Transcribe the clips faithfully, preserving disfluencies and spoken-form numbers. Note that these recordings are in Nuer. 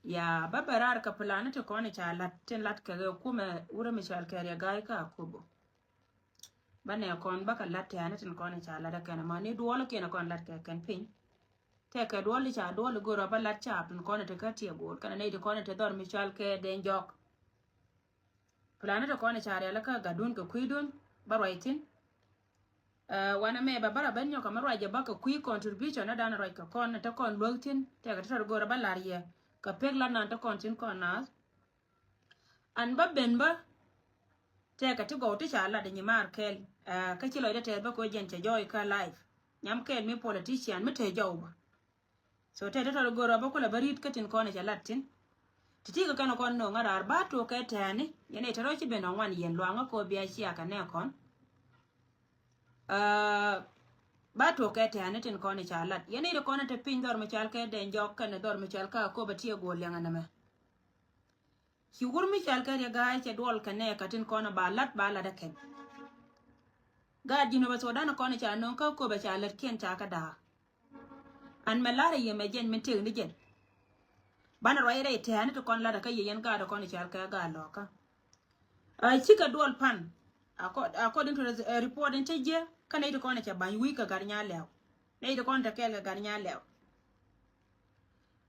Ya, bä bɛ raar kɛ plan ti kɔn ca lat, tin lat kɛ kumɛ wurɛ mi cɔal kɛ Riɛk Gai kä Akobo. Bä nɛ kɔn bä kɛ lat tɛni tin kɔn ca lat kɛn ma ni duɔl kiɛn kɔn lat kɛ kɛn piny. Tɛkɛ duɔl ca duɔl go̱r bä lat ca tin kɔn ti kä tiɛ go̱r kɛn nɛ ti kɔn ti dhɔr mi cɔal kɛ Dɛny Jɔk. Plan ti kɔn ca rial kä gatdun kɛ kui̱dun bä ruac thin. Ɛ, wanɛ mɛ bɛ bä rɔ ben nyɔk kɛ mi ruac jɛ bä kɛ kui̱ contribution ni dan ruac kɛ kɔn ni te kɔn luäk thin tɛkɛ ti tɔt go̱rɛ bä lar yɛ kɛ pek lat nan te kɔn thin kɔn naath. An bä ben bä tɛkɛ ti gɔw ti ca lat nyi maar kɛl, ɛ, kä ci lɔcdä tɛth bä kɛ jɛn cɛ jɔɔy kä live. Nyam kɛl mi politician mi te jɔw bä. So tɛ tɔtɔ go̱r rɔ bä kulɛ bä ri̱t kä tin kɔn cɛ lat tin. Ti ti kɛ kɛn kɔn no̱o̱ŋ a raar ba tuɔk kɛ tɛɛni yɛn ɛ tɛ rɔ ci ben ɔ ŋuan yɛn luaŋä kɛ ɔ bia cia kɛ nɛ kɔn. Aa, ba tuɔk kɛ tɛɛni tin kɔn ca lat yɛn ɛ ti kɔn te piny dhɔr mi cal kɛ Dɛny Jɔk kɛn dhɔr mi cal kä Akobo tiɛ go̱o̱l liɛŋɛ nɛmɛ. Ci wur mi cal kɛ Riɛk Gai cɛ duɔl kɛ nɛ kɛ tin kɔn ba lat ba lat ɛ kɛn. Gaat ji̱n bä Sudan kɔn ca no̱o̱ŋ kä Akobo ca lät kiɛn ca kɛ da̱a̱. An mɛ lar a yɛ mɛ jɛn min tëëk ni jɛn. Banɛ ruac rɛy tɛ̈ɛ̈ni ti kɔn lat a kä yɛ yɛn gaat kɔn i̱ cal kɛ gaat lɔkä. Ɛ, cikɛ duɔl pan. According to the, ɛ, report in cä jiɛ kä nɛy ti kɔn i̱ cɛ ba̱ny wi̱i̱ kɛ gat nya lɛw. Nɛy ti kɔn te kɛɛl kɛ gat nya lɛw.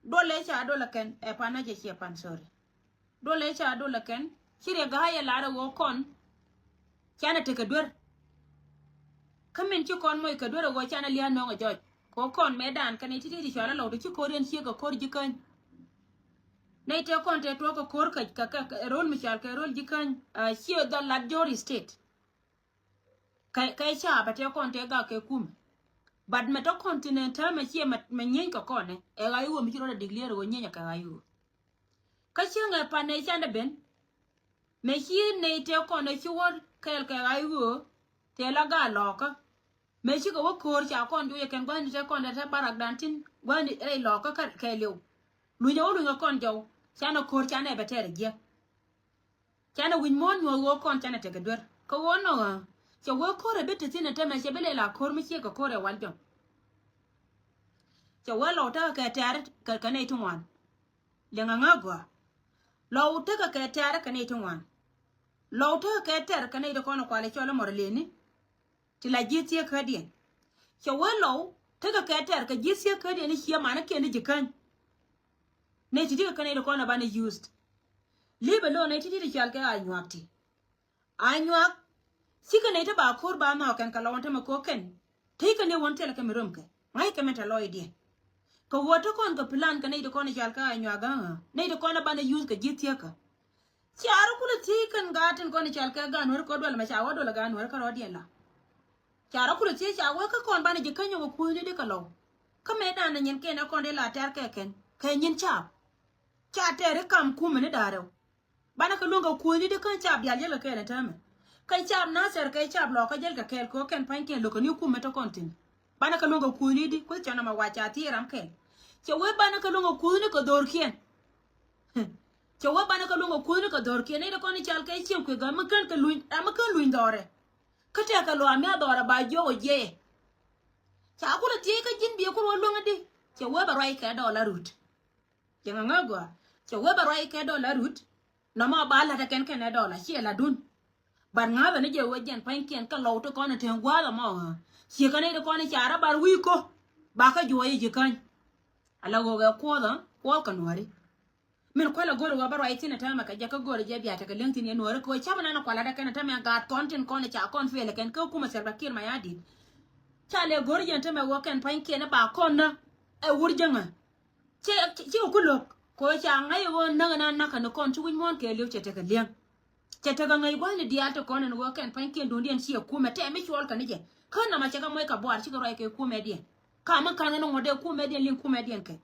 Duɔl ëë ca duɔl ɛ kɛn ɛ pan na jɛ ciɛ pan, sorry. Duɔl ëë ca duɔl ɛ kɛn ci Riɛk Gai ɛ lar ɛ ɣöö kɔn canɛ tekɛ duer. Kä min ci kɔn moc kɛ duer ɛ ɣöö canɛ lia̱a̱ nööŋ ɛ jɔc kɛ ɣöö kɔn mëëdan kɛn ɛ ti̱ti̱ ti cɔal ɛ lɔw ti ci ko̱r yɛn ciek kɛ ko̱r ji̱ käny. Nɛy tëë kɔn tëë tuɔɔk kɛ ko̱r kɛ, kɛ, kɛ, kɛ ro̱l mi cɔal kɛ ro̱l ji̱ käny. Aa, ciɛ dhɔl lat Jor State. Kɛ, kɛ caapɛ tëë kɔn tëë gak kɛ kumɛ. But mɛ tɔ kɔn tin ɛn täämɛ ciɛ mɛ, mɛ nyieny kɛ kɔnɛ ɛ ɣa̱c ɣöö mi ci rɔɔdɛ declare ɣöö nyieny ɛ kɛ ɣa̱c ɣöö. Kä cäŋɛ pan nɛy canɛ ben. Mëë ci nɛy tëë kɔn ɛ ci wä kɛɛl kɛ ɣa̱c ɣöö tëë la gaat lɔɔkä. Mëë cikɛ wä ko̱o̱r ca kɔn juɔc ɛ kɛn gua̱thni tëë kɔn tëë te barakdan tin gua̱thni rɛy lɔɔkä kä kɛɛliw. Lunyɛ wä lunyɛ kɔn jɔw canɛ ko̱o̱r canɛ bɛ tɛɛr ɛ jiäk. Canɛ wi̱c muɔ̱ɔ̱n nyuɔ̱th ɣöö kɔn canɛ tekɛ duer kä ɣöö nɔk ɣä. Cɛ wee ko̱r ɛ bi te thi̱n ɛ tämɛ cɛ bi lɛ la ko̱r mi ciek kɛ ko̱r ɛ wal jɔŋ. Cɛ wee lɔw tekɛ kɛ tɛ̈r kɛ, kɛ nɛy ti ŋuan. Liɛŋɛ ŋä gɔaa. Lɔw tekɛ kɛ tɛ̈r kɛ nɛy ti ŋuan. Lɔw tekɛ kɛ tɛ̈r kɛ nɛy ti kɔn ɛ kual ɛ cɔl ɛ mɔr ɛ lëëni. Ti la ji̱ thiek kädiɛn. Cɛ wee lɔw tekɛ kɛ tɛ̈r kɛ ji̱ thiek kädiɛn i̱ ciɛ manikiɛn i̱ ji̱ käny. Nɛy ti ti kɛ kɛ nɛy ti kɔn ɛ banɛ used. Li̱p ɛ lo̱o̱ nɛy ti ti ti cɔal kɛ Anyuak ti. Anyuak. Cikɛ nɛy ti ba ko̱r ba nhɔk kɛn kɛ lɔw ɛn tämɛ ko̱ kɛn. Tëëkɛ ni wän thilɛ kɛ mi römkɛ ŋa̱ckɛ min te lɔcdiɛn. Kɛ ɣöö te kɔn kɛ plan kɛ nɛy ti kɔn i̱ cal kä Anyuak ɣä ɣä nɛy ti kɔn i̱ banɛ yuth kɛ ji̱ thieekä. Ca rɔ kulɛ thiec kɛn gaat tin kɔn i̱ cal kɛ gaat nuäri kɛ duɔl mɛ ca wä duɔl ɛ gaat nuäri kä rɔɔdiɛn la. Ca rɔ kulɛ thiec ca wee kä kɔn banɛ ji̱ käny ɛ wä kuuthni di kɛ lɔw. Kä mëëdan ɛ nyin kɛn ɛ kɔn di la tɛr kɛ kɛn kɛ nyin caap. Ca tɛr i̱ kam kumɛ ni da̱a̱r rɛw. Banɛ kɛ luäŋ kɛ kuuthni di kä caap diaal jälkɛ kɛɛl ɛn täämɛ. Kɛ caap Nathɛr kɛ caap lɔɔkä jälkɛ kɛɛl kɛ ɣöö kɛn pa̱nykiɛn lo̱kɛ ni kumɛ te kɔn thi̱n. Banɛ kɛ luäŋ kɛ kuuthni di kueth cɔn ɛmɛ wa ca thiec ram kɛɛl. Cɛ wee banɛ kɛ luäŋ kɛ kuuthni kɛ dho̱rkiɛn. Cɛ wee banɛ kɛ luäŋ kɛ kuuthni kɛ dho̱rkiɛn nɛy ti kɔn i̱ cal kɛ cieŋ kui̱ gam mi kän kɛ luny ram mi kän luny dhɔrɛ. Kä tɛkɛ luaam mi a dhɔrɛ ba jiɔk ɔ jiɛyɛ. Ca kulɛ thiec kä ji̱n biɛ kur wä luäŋ i̱di. Cɛ wee bɛ ruac kɛ dɔɔla rut. Cɛ ŋä ŋä gɔaa. Cɛ wee bɛ ruac kɛ dɔɔla rut. Nɔmɔ ba la̱t ɛ kɛn kɛn ɛ dɔɔla ciɛ la̱tdun. Bat ŋa̱thä ni jɛ wee jɛn pa̱nykiɛn kä lɔw ti kɔn ɛ teŋ gua̱a̱th ɛmɔ ɣä. Ciɛ kä nɛy ti kɔn ɛ ca rɔ bar wi̱i̱ ko̱. Ba kä juɔc i̱ ji̱ käny. Ala ɣöö ɛ kuɔth ɛ kuɔth kɛ nuääri. Min kualɛ go̱r ɣöö bä ruac thi̱n ɛ täämɛ kɛ jɛ kä go̱r jɛ bia tekɛ li̱eŋ thi̱n yɛn nuääri kɛ ɣöö camɛ nan ɛ kualɛ dɛ kɛn ɛ täämɛ gaat kɔn tin kɔn ɛ ca kɔn fail ɛ kɛn kä kumɛ Salva Kiir Mayardit. Ca lɛ go̱r jɛn täämɛ ɣöö kɛn pa̱nykiɛn ɛ ba kɔn nä ɛ wur jäŋä. Cɛ, cɛ, cikɛ ku lo̱k kɛ ɣöö ca ŋa̱c ɣöö näk ɛn a nakä ni kɔn ci wi̱c muɔ̱ɔ̱n kɛɛliw cɛ tekɛ li̱eŋ. Cɛ tekɛ ŋäc gua̱thni diaal ti kɔn ɛn ɣöö kɛn pa̱nykiɛn duundiɛn ciɛ kumɛ tɛm mi cuɔl kɛ ni jɛ. Kä nɔmɔ cɛ kɛ moc kɛ buaar cikɛ ruac kɛ kumɛdiɛn. Ka mi ka̱n kɛ ni ŋuɔ̱t dee kumɛdiɛn liŋ kumɛdiɛn kɛ.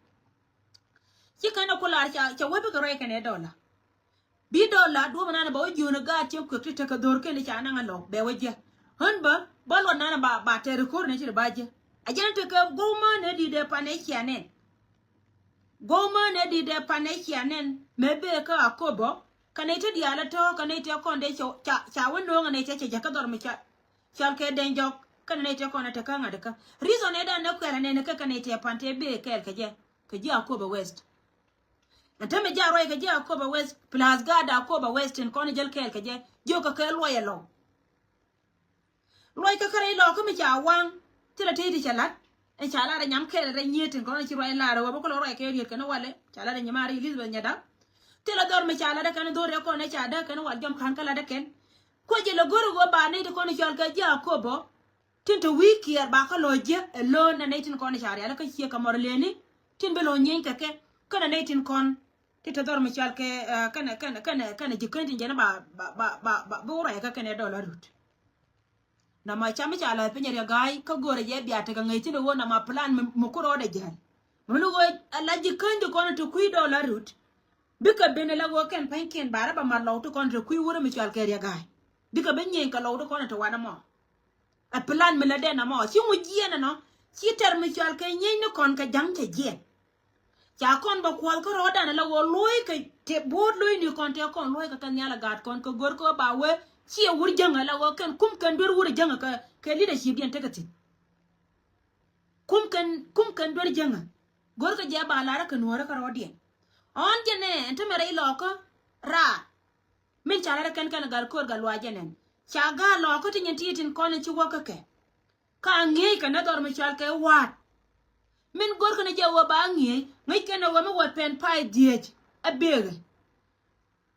Ci kɛn ɛ ku lar ca, ca wee bikɛ ruac kɛn ɛ dɔla. Bi dɔla duɔ̱p nan bɛ wä jiön ɛ gaat cieŋ kuek ti tekɛ dho̱r kɛn ca naŋ ɛ lɔk bɛ wä jiɛ. Ɣän bä, bä luɔt nan ba, ba tɛr ɛ ko̱r ni ci ri ba jiɛ. A jɛn tekɛ go̱w mään ɛ di̱t ɛ pan ɛ cia nɛn. Go̱w mään ɛ di̱t ɛ pan ɛ cia nɛn mɛ bee kä Akobo. Kɛ nɛy ti diaal ɛ tɔ̱ kɛ nɛy ti kɔn dee ca, ca, ca wä no̱o̱ŋ ɛ nɛy ti cɛ jɛ kä dhɔr mi ca, cɔal kɛ Dɛny Jɔk kɛnɛ nɛy ti kɔn ɛ te kä ŋa̱t kä. Reason ɛ dan ɛ kuɛl ɛ nɛn kä kɛ nɛy ti pan ti bee kɛɛl kɛ jɛ kɛ ji̱ Akobo West. Ɛn tämɛ jɛ a ruac kɛ jɛ Akobo West, plus gaat Akobo West tin kɔn jäl kɛɛl kɛ jɛ, jiök kɛ kɛ luɔc ɛlɔw. Luɔc kä kärɛ ilɔkä mi ca waŋ. Thilɛ tëë ti ca lat. Ɛn ca lat ɛ nyam kɛɛl rɛ nyiet tin kɔn ci ruac lar ɛ wä bä kɛ lɔ ruac kɛ riet kɛn walɛ. Ca lat ɛ nyamari Elizabeth Nyadap. Thilɛ dhɔr mi ca lat ɛ kɛn dhor ɛ kɔn ɛ ca däk kɛn wal jɔm ka̱n kä lat ɛ kɛn. Kuɔ jɛ lɛ go̱r ɛ wä ba nɛy ti kɔn cɔl kɛ ji̱ Akobo. Tin te wi̱i̱ kiɛɛr ba kä lɔ jiɛ ɛ lo̱o̱n ɛ nɛy tin kɔn ca rial kä ciɛ kɛ mɔr leni. Tin bi lɔ nyieeny kɛ kɛ. Kɛn ɛ nɛy tin kɔn. Ti te dhɔr mi cɔal kɛ, eh, kɛnɛ, kɛnɛ, kɛnɛ, kɛnɛ ji̱ käny tin jɛn ba, ba, ba, ba, ba, bi wä ruac kä kɛnɛ dɔl arut. Nɔmɔ cam mi ca lɔ piny riɛ ga̱a̱c kä go̱rɛ jɛ bia tekɛ ŋäc thin ɛ ɣöö nɔmɔ plan mi, mi ku rɔɔdɛ jäl. Mi ni ɣöö ala ji̱ käny ti kɔn ti kui̱ dɔl arut. Bikɛ ben ala ɣöö kɛn pa̱nykiɛn ba rɛ ba mat lɔw ti kɔn ti kui̱ wurɛ mi cɔal kɛ riɛ ga̱a̱c. Bikɛ ben nyieny kɛ lɔw ti kɔn ti wanɛ mɔ. Ɛ plan mi lɛ dɛn amɔ ci ŋu jiɛn ɛnɔ. Ci tɛr mi cɔal kɛ nyieny ni kɔn kɛ ja̱ŋ cɛ jiɛn. Ca kɔn bɛ kuɔl kä rɔɔdan ala ɣöö luɔ̱i kɛ tɛ bo̱o̱t luɔ̱i ni kɔn tɛ kɔn luɔ̱i kɛ kɛ nhial ɛ gaat kɔn kɛ go̱r kɛ ɣöö ba wee. Ciɛ wur jäŋä ala ɣöö kɛn kum kɛn duer wur jäŋä kɛ, kɛ leadership diɛn tekɛ thi̱n. Kum kɛn, kum kɛn duer jäŋä. Go̱r kɛ jɛ ba lar kɛ nuɔ̱ɔ̱rä kɛ rɔɔdiɛn. Ɔn jɛ nɛ ɛn tämɛ rɛy lɔɔkä. Raa. Min ca lar kɛn kɛn gal ko̱r gal luac jɛ nɛn. Ca ga̱a̱ lɔɔkä ti nyin ti tin kɔn in ci wäkä kɛ. Ka ŋi̱eec kɛ nɛ dhɔr mi cɔal kɛ wa̱a̱t. Min go̱rkɛ ni jɛ wä ba ŋi̱eec ŋäc kɛn ɛ wä mi wä pɛn pay dhieec. Ɛ bëëkɛ.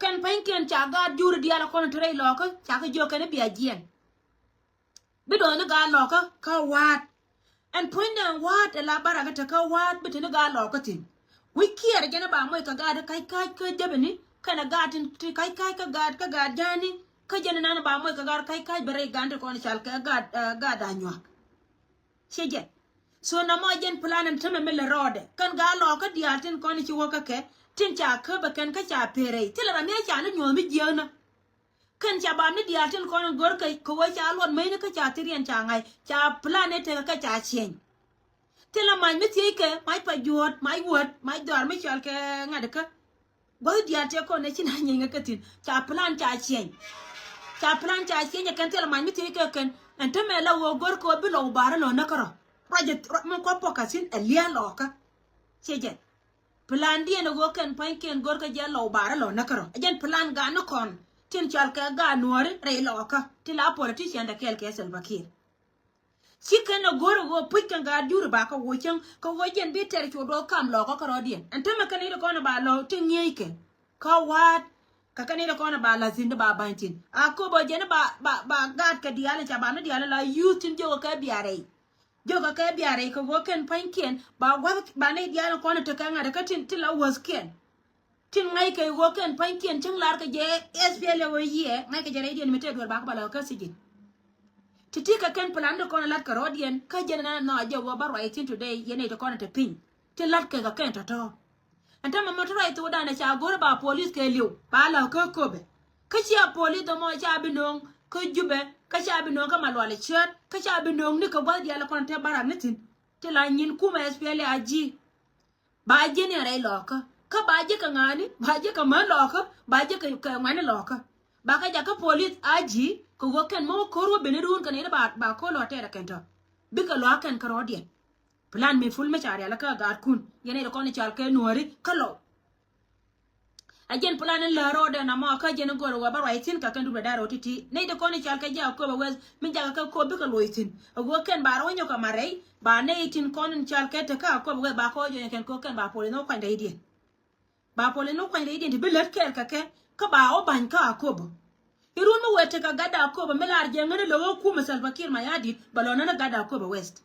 Kɛn pa̱nykiɛn ca gaat jur diaal ɛ kɔn te rɛy lɔɔkä ca kɛ jiök kɛn i̱ bia jiɛn. Bi dɔɔni gaat lɔɔkä kä wa̱a̱t. Ɛn puɔ̱nydɛ ɛn wa̱a̱t ɛ la barakä te kä wa̱a̱t bi te ni gaat lɔɔkä thi̱n. Wi̱c kiɛɛr jɛn i̱ ba moc kɛ gaat i̱ ka̱c ka̱c kä jäpɛni kɛnɛ gaat tin ti ka̱c ka̱c kä gaat kä gaat ja̱a̱ni. Kä jɛn inan i̱ ba moc kɛ gaat ka̱c ka̱c bɛ rɛy gaat ti kɔn i̱ cal kɛ gaat, eh, gaat da̱a̱ nyuak. Ciɛ jɛ. So namɔ jɛn plan in tämɛ mi lɛ rɔɔdɛ kɛn gaa lɔɔkä diaal tin kɔn ci wäkä kɛ tin ca käpɛ kɛn kä ca perɛy thilɛ ram mi a ca ni nyuɔ̱th mi jiääknä. Kɛn ca bam ni diaal tin kɔn in go̱r kɛ kɛ wee ca luɔt mecni kä ca thiriɛn ca ŋa̱c ca plan in tekɛ kä ca ciɛny. Thilɛ mac mi thiec kɛ mac pa juɔ̱ɔ̱t mac wäät mac dhɔaar mi cɔal kɛ ŋa̱t kä. Gua̱th diaal tëë kɔn ɛ ci na nyieny kä thi̱n ca plan ca ciɛny. Ca plan ca ciɛny ɛ kɛn thilɛ mac mi thiec kɛ kɛn. Ɛn te mɛ la ɣöö go̱r kɛ ɣöö bi lɔw bar ɛ lɔ näk kärɔ. Ruac ɛ ruac mi kua̱ pɔkä thi̱n ɛ lia̱a̱ lɔɔkä. Ciɛ jɛ. Plan diɛn ɛ ɣöö kɛn pa̱nykiɛn go̱r kɛ jɛ lɔw bar ɛ lɔ näk kärɔ ɛ jɛn plan gaat ni kɔn. Tin cɔal kɛ gaat nuɔ̱ɔ̱ri rɛy lɔɔkä ti la politician dɛ kɛɛl kɛ Salva Kiir. Ci kɛn ɛ go̱r ɛ ɣöö puc kɛn gaat juri ba kä woc cäŋ kä woc jɛn bi tɛr cu duɔth kam lɔɔkä kärɔ̱diɛn ɛn tämɛ kɛn i̱ ti kɔn ɛ ba lɔɔk ti ŋi̱eec kɛ kä wa̱a̱t. Kä kɛn i̱ ti kɔn ɛ ba la̱th thi̱n ti ba ba̱ny thi̱n a köpä jɛn i̱ ba ba ba gaat kɛ diaal in ca ba ni diaal in la yuth tin jiökɛ kɛ biarɛy. Jiökɛ kɛ biarɛy kɛ ɣöö kɛn pa̱nykiɛn ba gua̱th ba ni diaal in kɔn in tekɛ ŋa̱t kä tin ti la wäthkiɛn. Tin ŋa̱ckɛ ɣöö kɛn pa̱nykiɛn cäŋ lar kɛ jɛ S P L A ɣöö yiɛ ŋa̱ckɛ jɛ rɛydiɛn mi tëë duel bakä ba lɔ kä sijin. Ti ti kɛ kɛn plan ti kɔn lat kɛ rɔɔdiɛn kä jɛn ɛn nɔ jɛ ɣöö ba ruac thi̱n today yɛn nɛy ti kɔn te piny. Ti lat kɛ kɛ kɛn tɔ̱tɔ̱. Ɛn tämɛ mɔ ti ruac thokdan ɛ ca go̱r ba police kɛ li̱w ba lɔ kä köpɛ. Kä cia police dhɔmɔ ca bi no̱o̱ŋ kä Jubɛ kä ca bi no̱o̱ŋ kä Malual ɛ ciöt kä ca bi no̱o̱ŋ ni kɛ gua̱th diaal kɔn te barak ni thi̱n. Ti la nyin kumɛ S P L A ji̱. Ba ji̱n in rɛy lɔɔkä kä ba ji̱ kɛ ŋa̱a̱ni ba ji̱ kɛ män lɔɔkä ba ji̱ kɛ ŋuɛ̈ni lɔɔkä. Ba kɛ jakä police a ji̱ kɛ ɣöö kɛn mi wä ko̱r wä ben iruun kɛ nɛy ti ba ba ko̱r lɔɔk tɛɛrɛ kɛn tɔ̱. Bikɛ lɔɔk kɛn kä rɔɔdiɛn. Plan mi ful mi ca rial kä gaatkun yɛn nɛy ti kɔn i̱ cal kɛ nuɔ̱ɔ̱ri kä lɔw. A jɛn plan in lä ro̱o̱dɛ na mɔ kä jɛn in go̱r wä bä ruac thi̱n kä kɛn dup dɛ da̱r ro̱o̱ ti̱ti̱ nɛy ti kɔn in cal kɛ jɛ a köp a weth mi jakä kɛ köp bikɛ loc thi̱n. A ɣöö kɛn ba rɔ wä nyɔk kɛ ma rɛy ba nɛy tin kɔn in cal kɛ te kä a köp a weth ba kɔ jɔnyɛ kɛn kɔ kɛn ba pol in wä kuany rɛydiɛn. Ba pol in wä kuany rɛydiɛn ti bi lät kɛɛl kɛ kɛ kä ba wä ba̱ny kä a köp. Irun mi wee tekɛ gat Akobo mi lar jɛ ŋäni lo̱k ɛ kumɛ Salva Kiir Mayardit bɛ lɔ nän ɛ gat Akobo West.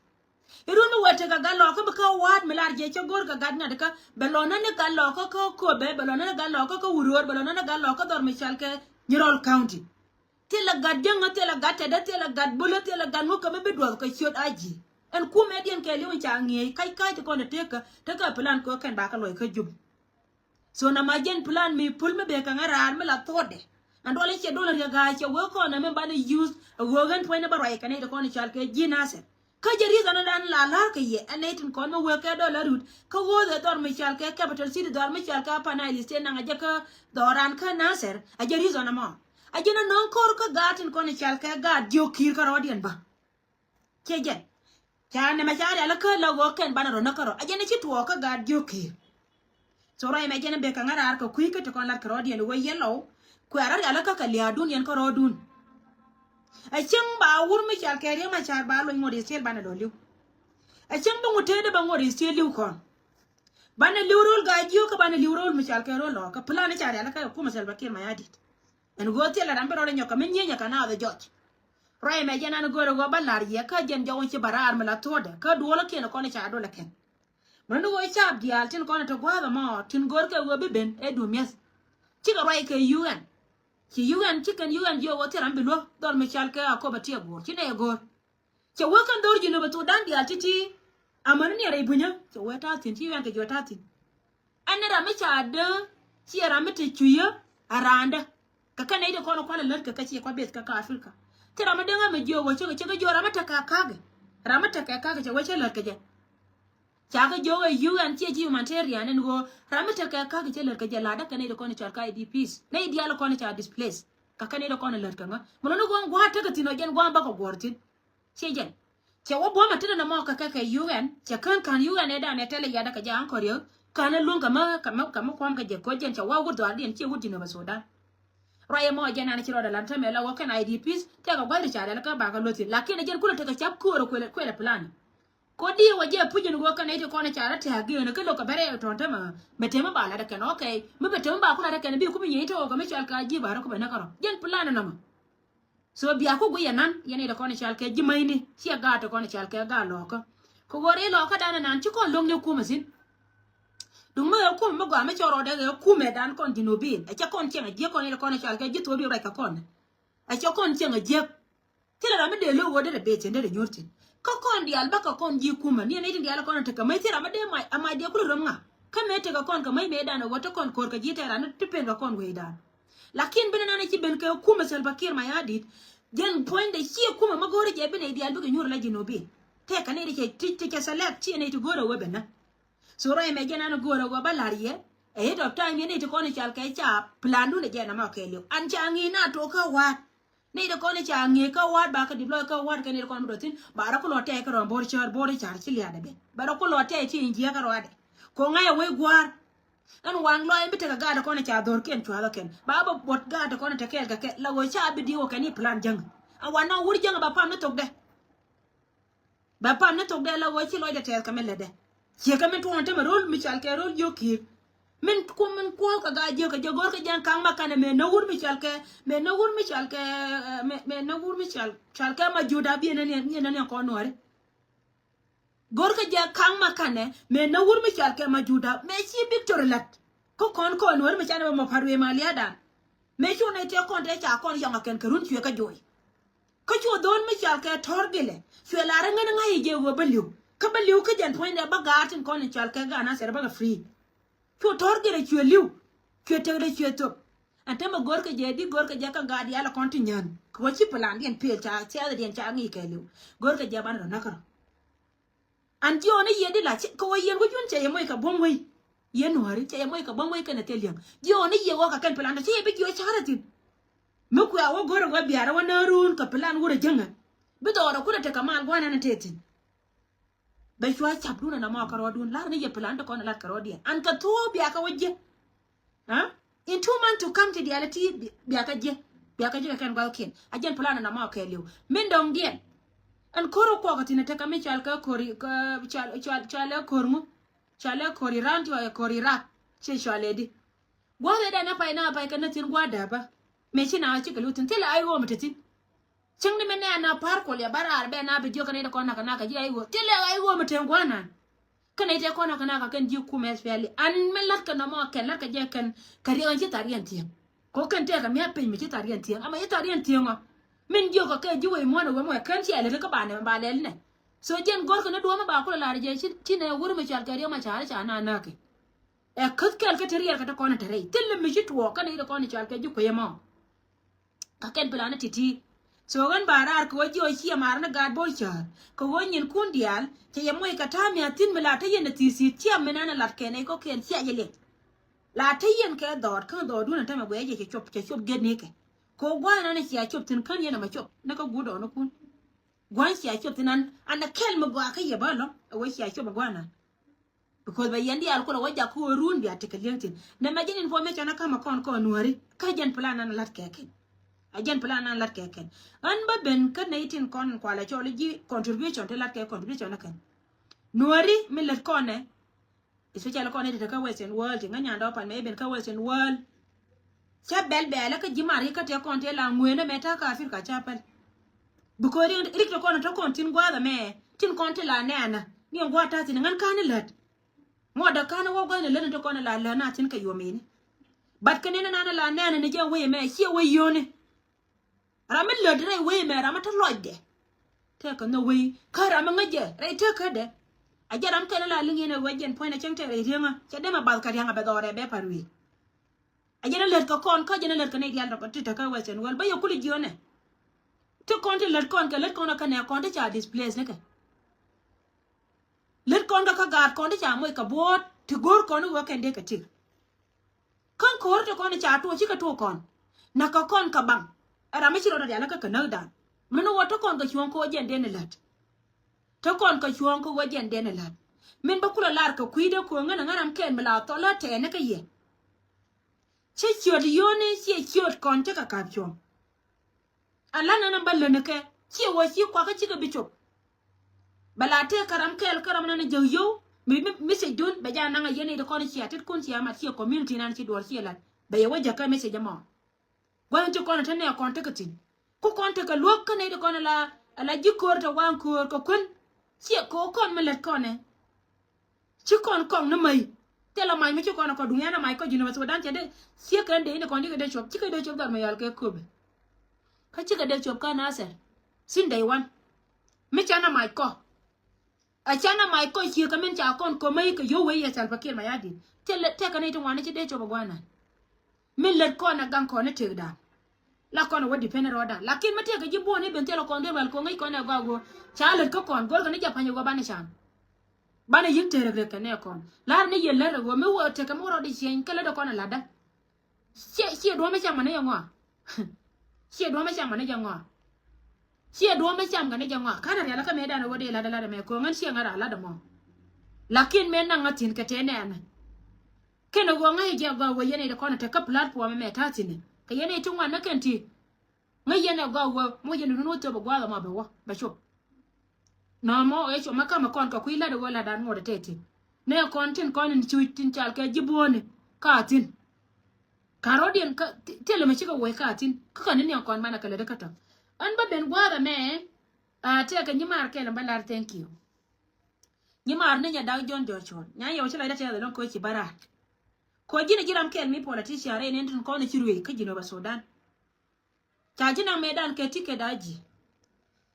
Irun mi wee tekɛ gat lɔkä mi kä wa̱a̱t mi lar jɛ cä go̱r kɛ gat ŋa̱t kä bɛ lɔ nän ɛ gat lɔkä kä Akobo bɛ lɔ nän ɛ gat lɔkä kä Wuror bɛ lɔ nän ɛ gat lɔkä dhɔr mi cal kɛ Nyirol County. Thilɛ gat jäŋä thilɛ gat tɛtdä thilɛ gat bulä thilɛ gat ŋukä mi bi duɔth kɛ ciöt a ji̱. Ɛn kumɛ diɛn kɛ li̱w in ca ŋi̱eec kac kac ti kɔn te tekä tekä plan kɛ kɛn bakɛ luɔc kä Jubɛ. So na ma jɛn plan mi pul mi bek kɛ ŋa̱ raar mi la thotdɛ. Ɛn duɔl in ciɛ duɔl in riek ga̱a̱c cɛ wee kɔn ɛmɛ banɛ use ɛ ɣöö ɣän puɔ̱nydɛ bä ruac kɛ nɛy ti kɔn i̱ cal kɛ ji̱ Nasir. Kä jɛ reason in dan la la̱r kɛ yɛ ɛn nɛy tin kɔn mi wee kɛ dɔl arut kä ɣöö dhɛ dhɔr mi cal kɛ capital city dhɔr mi cal kɛ Upper Nile State naŋ a jɛ kä dhɔran kä Nasir a jɛ reason ɛmɔ. A jɛn ɛnɔŋ ko̱r kä gaat tin kɔn i̱ cal kɛ gaat jiök Kiir kä rɔɔdiɛn bä. Ciɛ jɛn ca nɛmɛ ca rial kä la ɣöö kɛn banɛ rɔ näk kärɔ a jɛn ci tuɔɔk kä gaat jiök Kiir. So ruac mɛ jɛn bek kɛ ŋa̱ raar kɛ kui̱ kä ti kɔn lat kɛ rɔɔdiɛn wä yɛn lɔw. Kuɛ rat rial kä kɛ lia̱a̱dun yɛn kä rɔɔdun. Ɛ cieŋ ba wur mi cal kɛ Riek Machar ba lony ŋot yɛ ciel banɛ lɔ li̱w. Ɛ cieŋ bi ŋut tëëdä ba ŋot yɛ ciel li̱w kɔn. Banɛ li̱w ro̱l gaa jiök kä banɛ li̱w ro̱l mi cal kɛ ro̱l lɔ kɛ plan i̱ ca rial kä kumɛ Salva Kiir Mayardit. Ɛn ɣöö thilɛ ram bi rɔɔdɛ nyɔk kɛ mi nyieny ɛ kɛ naath ɛ jɔc. Ruac mɛ jɛn an go̱o̱rɛ ɣöö ba la̱r yɛ kä jɛn jɔwä ci ba raar mi la thuɔ̱ɔ̱dɛ kä duɔlä kiɛn kɔn i̱ ca duɔlɛ kɛn. Mën ni ɣöö caap diaal tin kɔn ɛ te gua̱a̱th ɛmɔ tin go̱o̱r kɛ ɣöö bi ben ɛ dumi̱eth. Cikɛ ruac kɛ U N. Ci U N ci kɛn U N jiök ɣöö thil ram bi luäk dhɔr mi cal kɛ Akobo Tiɛk Guur ci nɛy ɛ go̱o̱r. Cɛ wee kɛn dho̱r Junub Thudan diaal ti̱ti̱. Amäni ni rɛy bunyä cɛ wee ta̱a̱ thi̱n ci U N kɛ jiök ta̱a̱ thi̱n. Ɛn ni ram mi ca dee ciɛ ram mi te cuiyä a raandä. Kɛ kɛn nɛy ti kɔn kualɛ lät kɛ kɛ ciɛ kua beth kɛ kä Africa. Thil ram mi deŋä mi jiök ɣöö cä kɛ cä kɛ jiök ram mi tekɛ ka̱kɛ. Ram mi tekɛ ka̱kɛ cɛ wee cä lät kɛ jɛ. Ca kɛ jiök ɛ U N ciɛ ji̱ humanitarian ɛn ɣöö ram mi tekɛ ka̱kɛ cɛ lät kɛ jɛ la̱tdä kɛ nɛy ti kɔn i̱ cal kä I D Ps. Nɛy diaal kɔn i̱ ca displace. Kɛ kɛn nɛy ti kɔn i̱ lät kɛ ŋä. Mɛ lɔni ɣöö gua̱a̱t tekɛ thi̱n ɔ jɛn gua̱a̱t bakɔ guɔ̱ɔ̱r thi̱n. Ciɛ jɛn. Cɛ wä buɔ̱mɛ tetdä nɔmɔ kɛ kɛ kɛ U N cɛ kään ka̱n U N ɛ danɛ tɛlɛ yadä kɛ jɛ aŋ kɔriɛ. Ka̱n ɛ luäŋ kɛ mä kɛ mä kɛ mä kuam kɛ jɛ koc jɛn cɛ wä wut dhɔaardiɛn ciɛ wut Jinub Sudan. Ruac ɛmɔ jɛn an ci rɔɔdɛ lan tämɛ la wä kɛn I D Ps tɛkɛ gua̱th ri ca dɛl kä bakɛ luäthi lakin ɛ jɛn kulɛ tekɛ cap köörä kuëlɛ kuëlɛ plan. Kodi wä jɛ puc in wä kɛn iti kɔn ca rɔ tɛ̈k gëën kä lo̱k kɛ bɛ rɛy tɔ̱n tämɛ mɛ tëmä ba lat kɛn okay mi bɛ tëmä ba ku lat kɛn bi ku bi nyɛ ite wä kɛ mi cɔal ka ji̱ ba rɔ ku bɛ näk kärɔ jɛn plan nɔmɔ. So bia ku guic anan yɛn ite kɔn cal kɛ ji̱ mäcni ciɛ gaat te kɔn cal kɛ gaat lɔɔkä. Kɛ ɣöö rɛy lɔɔkä dan anan ci kɔn lo̱ŋni kumɛ thi̱n. Duŋ mi ɣɛ kumɛ mi gɔaa mi cɔl rɔɔdɛ ɣɛ kumɛ dan kɔn Junubin ɛ cɛ kɔn ciɛŋ a jiɛ kɔn ite kɔn cal kɛ ji̱ thuɔ̱ɔ̱p di ruac kɛ kɔn. Ɛ cɛ kɔn ciɛŋ a jiɛk. Thilɛ ram mi dee lo̱k ɣöö derɛ bee thi̱n derɛ nyuur thi̱n. Kä kɔn diaal bä kɛ kɔn ji̱ kumä ni ɛn nɛy tin diaal kɔn tekɛ mäc thil ram mi dee mac a mac diɛ kulɛ röm ŋa. Kä mëë tekɛ kɔn kɛ mäc mëëdan ɛ ɣöö te kɔn ko̱r kɛ ji̱ tɛɛr ran ti pen kɛ kɔn wecdan. Lakin ben ɛnan ɛ ci ben kɛ kumä Salva Kiir Mayardit. Jɛn puɔ̱nydɛ ciɛ kumä mi go̱o̱rä jɛ bi nɛy diaal bikɛ nyuur ala Jinubin. Tɛkɛ nɛy ti cɛ ti cɛ select ciɛ nɛy ti go̱o̱rä wee ben nä. So ruac mɛ jɛn an go̱o̱rä wee ba la̱r yɛ. Ahead of time yɛn nɛy ti kɔn i̱ cal kɛ ca plan dun ɛ jɛn ɛmɔ kɛɛliw an ca ŋi̱i̱c na tok kä wa̱a̱t. Nɛy ti kɔn i̱ ca ŋi̱i̱c kä wa̱a̱t ba kä deploy kä wa̱a̱t kɛ nɛy ti kɔn mi dɔ̱th thi̱n ba rɔ ku lɔ tɛy kä rɔm bo̱r cäär bo̱r i̱ ca̱r ci lia̱a̱dɛ ben ba rɔ ku lɔ tɛy ti in jiɛk kä rɔadɛ. Ko ŋa̱c a wec gua̱a̱r. Ɛn waŋ lɔc in bi tekɛ gaat ti kɔn i̱ ca dho̱rkiɛn cua̱thä kɛn ba bä buɔt gaat ti kɔn i̱ te kɛɛl kɛ kɛ la ɣöö ca bi di̱i̱k wä kɛn i̱ plan jäŋ. A wanɔ wur jäŋ ba pam ni thokdɛ. Bɛ pam ni thok dee la ɣöö ci lɔcdɛ tɛth kɛ mi lätdɛ. Ciɛ kɛ min tuɔɔn tämɛ ro̱l mi cɔal kɛ ro̱l jiök ki̱i̱k. Min ku min kuɔ̱ɔ̱k kɛ gaa jiök kɛ jɛ go̱r kɛ jɛn ka̱ŋ ma kanɛ mëë näk wur mi cɔal kɛ mëë näk wur mi cɔal kɛ mëë näk wur mi cɔal cɔal kɛ ma juda biɛ nɛ niɛn niɛn kɔn nuɔri. Go̱r kɛ jɛ ka̱ŋ ma kanɛ mëë näk wur mi cɔal kɛ ma juda mëë ci Victory la̱t. Kä kɔn kɔn nuɔri mi canɛ bɛ mɔ pa̱t wëë ma lia̱a̱dan. Mëë cu nɛy tëë kɔn tëë ca kɔn yɔŋ a kɛn kɛ run cuɛ kä joc. Kä cu dho̱n mi cɔal kɛ Tɔ̱r Gilɛ cuɛ la rɛ ŋän ŋa̱c i̱ jɛ ɣöö bä li̱w kä bä li̱w kä jɛn puɔ̱nydɛ bä gaat tin kɔn in cɔal kɛ gaat Nasir bä kɛ free. Cu Tɔ̱r Gilɛ cuɛ li̱w cuɛ tekdɛ cuɛ thop. Ɛn te mi go̱rkɛ jɛ di go̱rkɛ jɛ kä gaat diaal kɔn ti nyän kɛ ɣöö ci plan diɛn pel ca thiath diɛn ca ŋi̱i̱c kɛ li̱w. Go̱rkɛ jɛ banɛ rɔ näk kärɔ. An jiɔɔn i̱ yiëë di la kɛ wä yiëën wä jun cɛ yɛ moc kɛ buɔ̱m wei. Yiëë nuääri cɛ yɛ moc kɛ buɔ̱m wei kɛnɛ thil yäŋ. Jiɔɔn i̱ yiëë wä kɛ kɛn plan tɔ ci yɛ bi jiɔɔc ca̱rä thi̱n. Mi kuɛ a wä go̱rɛ wä biaarä wä nääruun kɛ plan wurɛ jäŋä. Bi dhɔɔrɛ kulɛ tekɛ mal gua̱a̱r nan tëë thi̱n. Bɛ cua cap dun ɛn amɔ kɛ rɔɔdun lar ni yɛ plan ti kɔn ɛ lat kɛ rɔɔdiɛn an kɛ thuɔ̱ɔ̱p bia kɛ wä jiɛ. Aa in two months to come ti diaal ti biakä jiɛ biakä jiɛ kɛ kɛn gua̱thkiɛn a jɛn plan ɛn amɔ kɛɛliw min dɔŋdiɛn. Ɛn ko̱r ɛ kuɔk ɛ thi̱n ɛ tekɛ mi cɔal kɛ ko̱r ɛ ko̱r ŋu cɔal ɛ ko̱r iran ti ɛ ko̱r irak. Ci cɔal ɛ di gua̱th ɛ dɛn ɛ pay na pay kɛ na thi̱n gua̱th dääpä. Mëë ci na cikɛ luth thi̱n thilɛ ay ɣöö mi te thi̱n. Cäŋ ni mɛ nɛ ana pa̱r kuɔl ya bä raar bɛ na bi jiök kɛ nɛy ti kɔn nakä nakä ji̱ ay ɣöö thilɛ ay ɣöö mi te gua̱th nan. Kä nɛy tëë kɔn a kɛ nak kɛ kɛn ji̱ kumɛ S P L A an mi la̱t kɛ nɔmɔ kɛn la̱t kɛ jɛ kɛn kɛ riɛk in ci thar yɛn thiäŋ. Kɛ ɣöö kɛn tëëkɛ mi a piny mi ci thar yɛn thiäŋ ama ci thar yɛn thiäŋ ɔ. Min jiök kɛ kɛ ji̱ wec muɔ̱n ɛ wee mɔ ɛ kɛn ci ɛ lät kä ba nɛmɛ ba lɛl nɛ. So jɛn gɔ̱rkɛ ni duɔ̱ɔ̱mɛ ba kulɛ lar jɛ ci nɛ wur mi cɔal kɛ riɛk ma ca̱r ca na näk kɛ. Ɛ käth kɛl kä te riɛl kɛ te kɔn te rɛy thil mi ci tuɔɔk kɛn i̱ te kɔn cɔal kɛ ji̱ kuec ɛmɔ. Kä kɛn plan ni ti̱ti̱. So ɣän ba raar kɛ ɣöö jiɛ ɣöö ciɛ mar ni gaat bo̱r cäär kɛ ɣöö nyin kun diaal cɛ yɛ moc kɛ ta̱a̱ mi a thi̱n mi la te yɛn ɛ thi̱i̱ thi̱i̱ ciɛ mi nan ɛ lat kɛn ɛ kɔ̱kiɛn ciɛ yɛ liɛc. La te yɛn kɛ dhɔɔt kä dhɔɔtdun ɛ tämɛ guɛɛ jɛ cɛ cop cɛ cop get ni kɛ. Kɛ ɣöö gua̱a̱th nan ɛ cia cop thi̱n kän yɛn ɛmɛ cop ni kä guut dɔɔnikun. Gua̱a̱th cia cop thi̱n an an ɛ kɛl mi gɔaa kä yɛ bä lɔ ɛ ɣöö cia cop ɛ gua̱a̱th nan. Because bɛ yɛn diaal kulɛ wä jak kä ɣöö run bia tekɛ li̱eŋ thi̱n. Nɛ mɛ jɛn information ɛ ka̱mɛ kɔn kɔn nuääri. Kä jɛn plan nan la̱t kɛ kɛn. A jɛn plan nan la̱t kɛ kɛn. Ɣän bä ben kä nɛy tin kɔn kualɛ cɔl ji̱ contribution ti la̱t kɛ contribution ɛ kɛn. Nuääri mi lät kɔnɛ. Especially kɔn i̱ ti te kä Western world, ti ŋä nyandɔ pan mɛ i̱ ben kä Western world. Ca bɛl bɛɛlä kä ji̱ mar i̱ kä tëë kɔn tëë la ŋuëënä mɛ ta̱a̱ kä Africa ca päl. Because rik, rik ti kɔn tɔ̱ kɔn tin gua̱a̱th ɛmɛ, tin kɔn ti la nɛɛnä. Ni ɛn gua̱a̱th ta̱a̱ thi̱n ŋän ka̱n i̱ lät. Ŋuɔ̱t däk ka̱n i̱ wä gua̱a̱th ni lät ni ti kɔn i̱ la lät na thi̱n kɛ yuɔm ini. But kɛ ni ni nan i̱ la nɛɛnä ni jɛ wec ɛmɛ, ciɛ wec yio̱ni. Ram mi lät rɛy wec mɛ ram mi te lɔcdɛ. Tëëkä nhök wec kä ram mi ŋäcɛ rɛy tëëkädɛ. A jɛ ram kɛn la liŋ yɛn ɛ wec jɛn puɔ̱nydɛ cäŋ tëë rɛy riäŋä cɛ dee mɛ bath kɛ riaŋ a bɛ dhɔrɛ bɛ pa̱r wi̱i̱. A jɛn a lät kɛ kɔn kä jɛn a lät kɛ nɛy diaal ti te kä Western world bä yɛ kul jiönɛ. Ti kɔn ti lät kɔn kɛ lät kɔn kä nɛ kɔn ti ca displace ni kɛ. Lät kɔn kä kä gaat kɔn ti ca moc kɛ buɔ̱ɔ̱t ti go̱o̱r kɔn i̱ wä kɛn dee kɛ tik. Kä ko̱r ti kɔn i̱ ca tuɔɔk cikɛ tuɔɔk kɔn. Nakä kɔn kɛ baŋ. Ɛ ram mi ci rɔɔdɛ rial kä kɛ näk dan. Min wä te kɔn kɛ cuɔ̱ɔ̱ŋ kä wä jɛn den i̱ la̱t. Te kɔn kɛ cuɔ̱ɔ̱ŋ kä wä jɛn den i̱ la̱t. Min bä kulɛ lar kɛ kui̱dɛ ko̱o̱ŋ ŋän ɛ ŋän ram kɛn mi la thɔl ɛ tɛɛni kä yɛ. Ci ciöt yio̱ni ciɛ ciöt kɔn cikɛ ka̱p cuɔ̱ɔ̱ŋ. A lan ɛn bä läni kɛ ciɛ wä ci kuakä cikɛ bi cop. Bɛ la tëë kä ram kɛɛl kä ram nani jɛ yio̱w mi, mi, message dun bɛ ja naŋ a yɛn i̱ ti kɔn ciɛ tit kun ciɛ mat ciɛ community nan ci duɔr ciɛ lat bɛ yɛ wä jäkä message ɛmɔ. Gua̱n ti kɔn te nɛ kɔn tekɛ thi̱n ku kɔn tekɛ luäk kä nɛ ti kɔn ala, ala ji̱ köör te waŋ köör kɛ kuän ciɛ kɛ wä kɔn mi lät kɔn ɛ. Ci kɔn kɔŋ ni mäc. Thilɛ mac mi ci kɔn kɔ duŋ yan a mac kɔ Jinub Sudan cɛ dee ciek kɛn dee ni kɔn cikɛ dee cop cikɛ dee cop dhɔr mi yɔl kɛ köpɛ. Kä cikɛ dee cop kä Nasir. Sin day one. Mi can a mac kɔ. A can a mac kɔ ciek kɛ min ca kɔn kɔ mäc kɛ yio̱w wee yɛ Salva Kiir Mayardit. Thilɛ tɛkɛ ni ti ŋuan ni ci dee cop a guanan. Min lät kɔn a gaŋ kɔn i̱ tëkdan. La kɔn a wä depend rɔɔdan. Lakin mi tëëkɛ ji̱ buɔ̱n i̱ ben thilɛ kɔn dee rual kɔn ŋäc kɔn ɛ gɔaa go̱o̱r. Ca lät kä kɔn go̱o̱r kɛ ni ja̱ pa̱ny ɛ go̱o̱r banɛ can. Banɛ yi̱k tëë rek rek kɛ nɛ kɔn. La̱r ni yɛ lät rɛ ɣöö mi wä tëëkɛ mi wä rɔɔd i̱ ciɛny kä lät ɛ kɔn a la̱tdä. Ciɛ, ciɛ duɔ̱ɔ̱m mi cam kɛ ni jɛ ŋɔa. Ciɛ duɔ̱ɔ̱m mi cam kɛ ni jɛ ŋɔa. Ciɛ duɔ̱ɔ̱m mi cam kɛ ni jɛ ŋɔa. Ka̱n a rial kä mëëdan ɛ wä dee la̱tdä la̱tdä mɛ kɛ ɣöö ŋän ciɛ ŋa̱r a la̱tdä mɔ. Lakin mëë naŋ ŋa̱ thi̱n kɛ tëë nɛɛnɛ. Kɛn ɛ ɣöö ŋäc jɛ gɔaa ɣöö yɛn ɛ ti kɔn ɛ te kä platform ɛmɛ ta̱a̱ thi̱n ɛ kɛ yɛn ɛ ti ŋuan ni kɛn ti. Ŋäc yɛn ɛ gɔaa ɣöö mi wä jɛn dundun wä thiop ɛ gua̱a̱th ɛmɔ bɛ wä bɛ cop. Nɔmɔ ɛ cop mɛ kamɛ kɔn kɛ kui̱ la̱t ɛ ɣöö la̱t dan ŋuɔt ɛ tɛt thi̱n. Nɛ kɔn tin kɔn in cuc tin cal kɛ ji̱ buɔ̱ɔ̱ni ka thi̱n. Ka rɔ̱diɛn kä thilɛ mɛ cikɛ wec ka thi̱n kä kɛn ni niɛŋ kɔn banɛ kɛ lät kä tɔ̱. Ɣän bä ben gua̱a̱th ɛmɛ. A tɛkɛ nyimaar kɛl in bä lar thank you. Nyimaar ni nya dak John Jochon nya yɛ wä ci lɔcdä tɛth ɛlɔ̱ŋ kɛ wä ci bä raar. Kɛ wä ji̱n ɛ ji̱ ram kɛl mi politician rɛy nɛn tin kɔn ɛ ci ruëëc kä Jinub Sudan. Ca ji̱ naŋ mëëdan kɛ ticket a ji̱.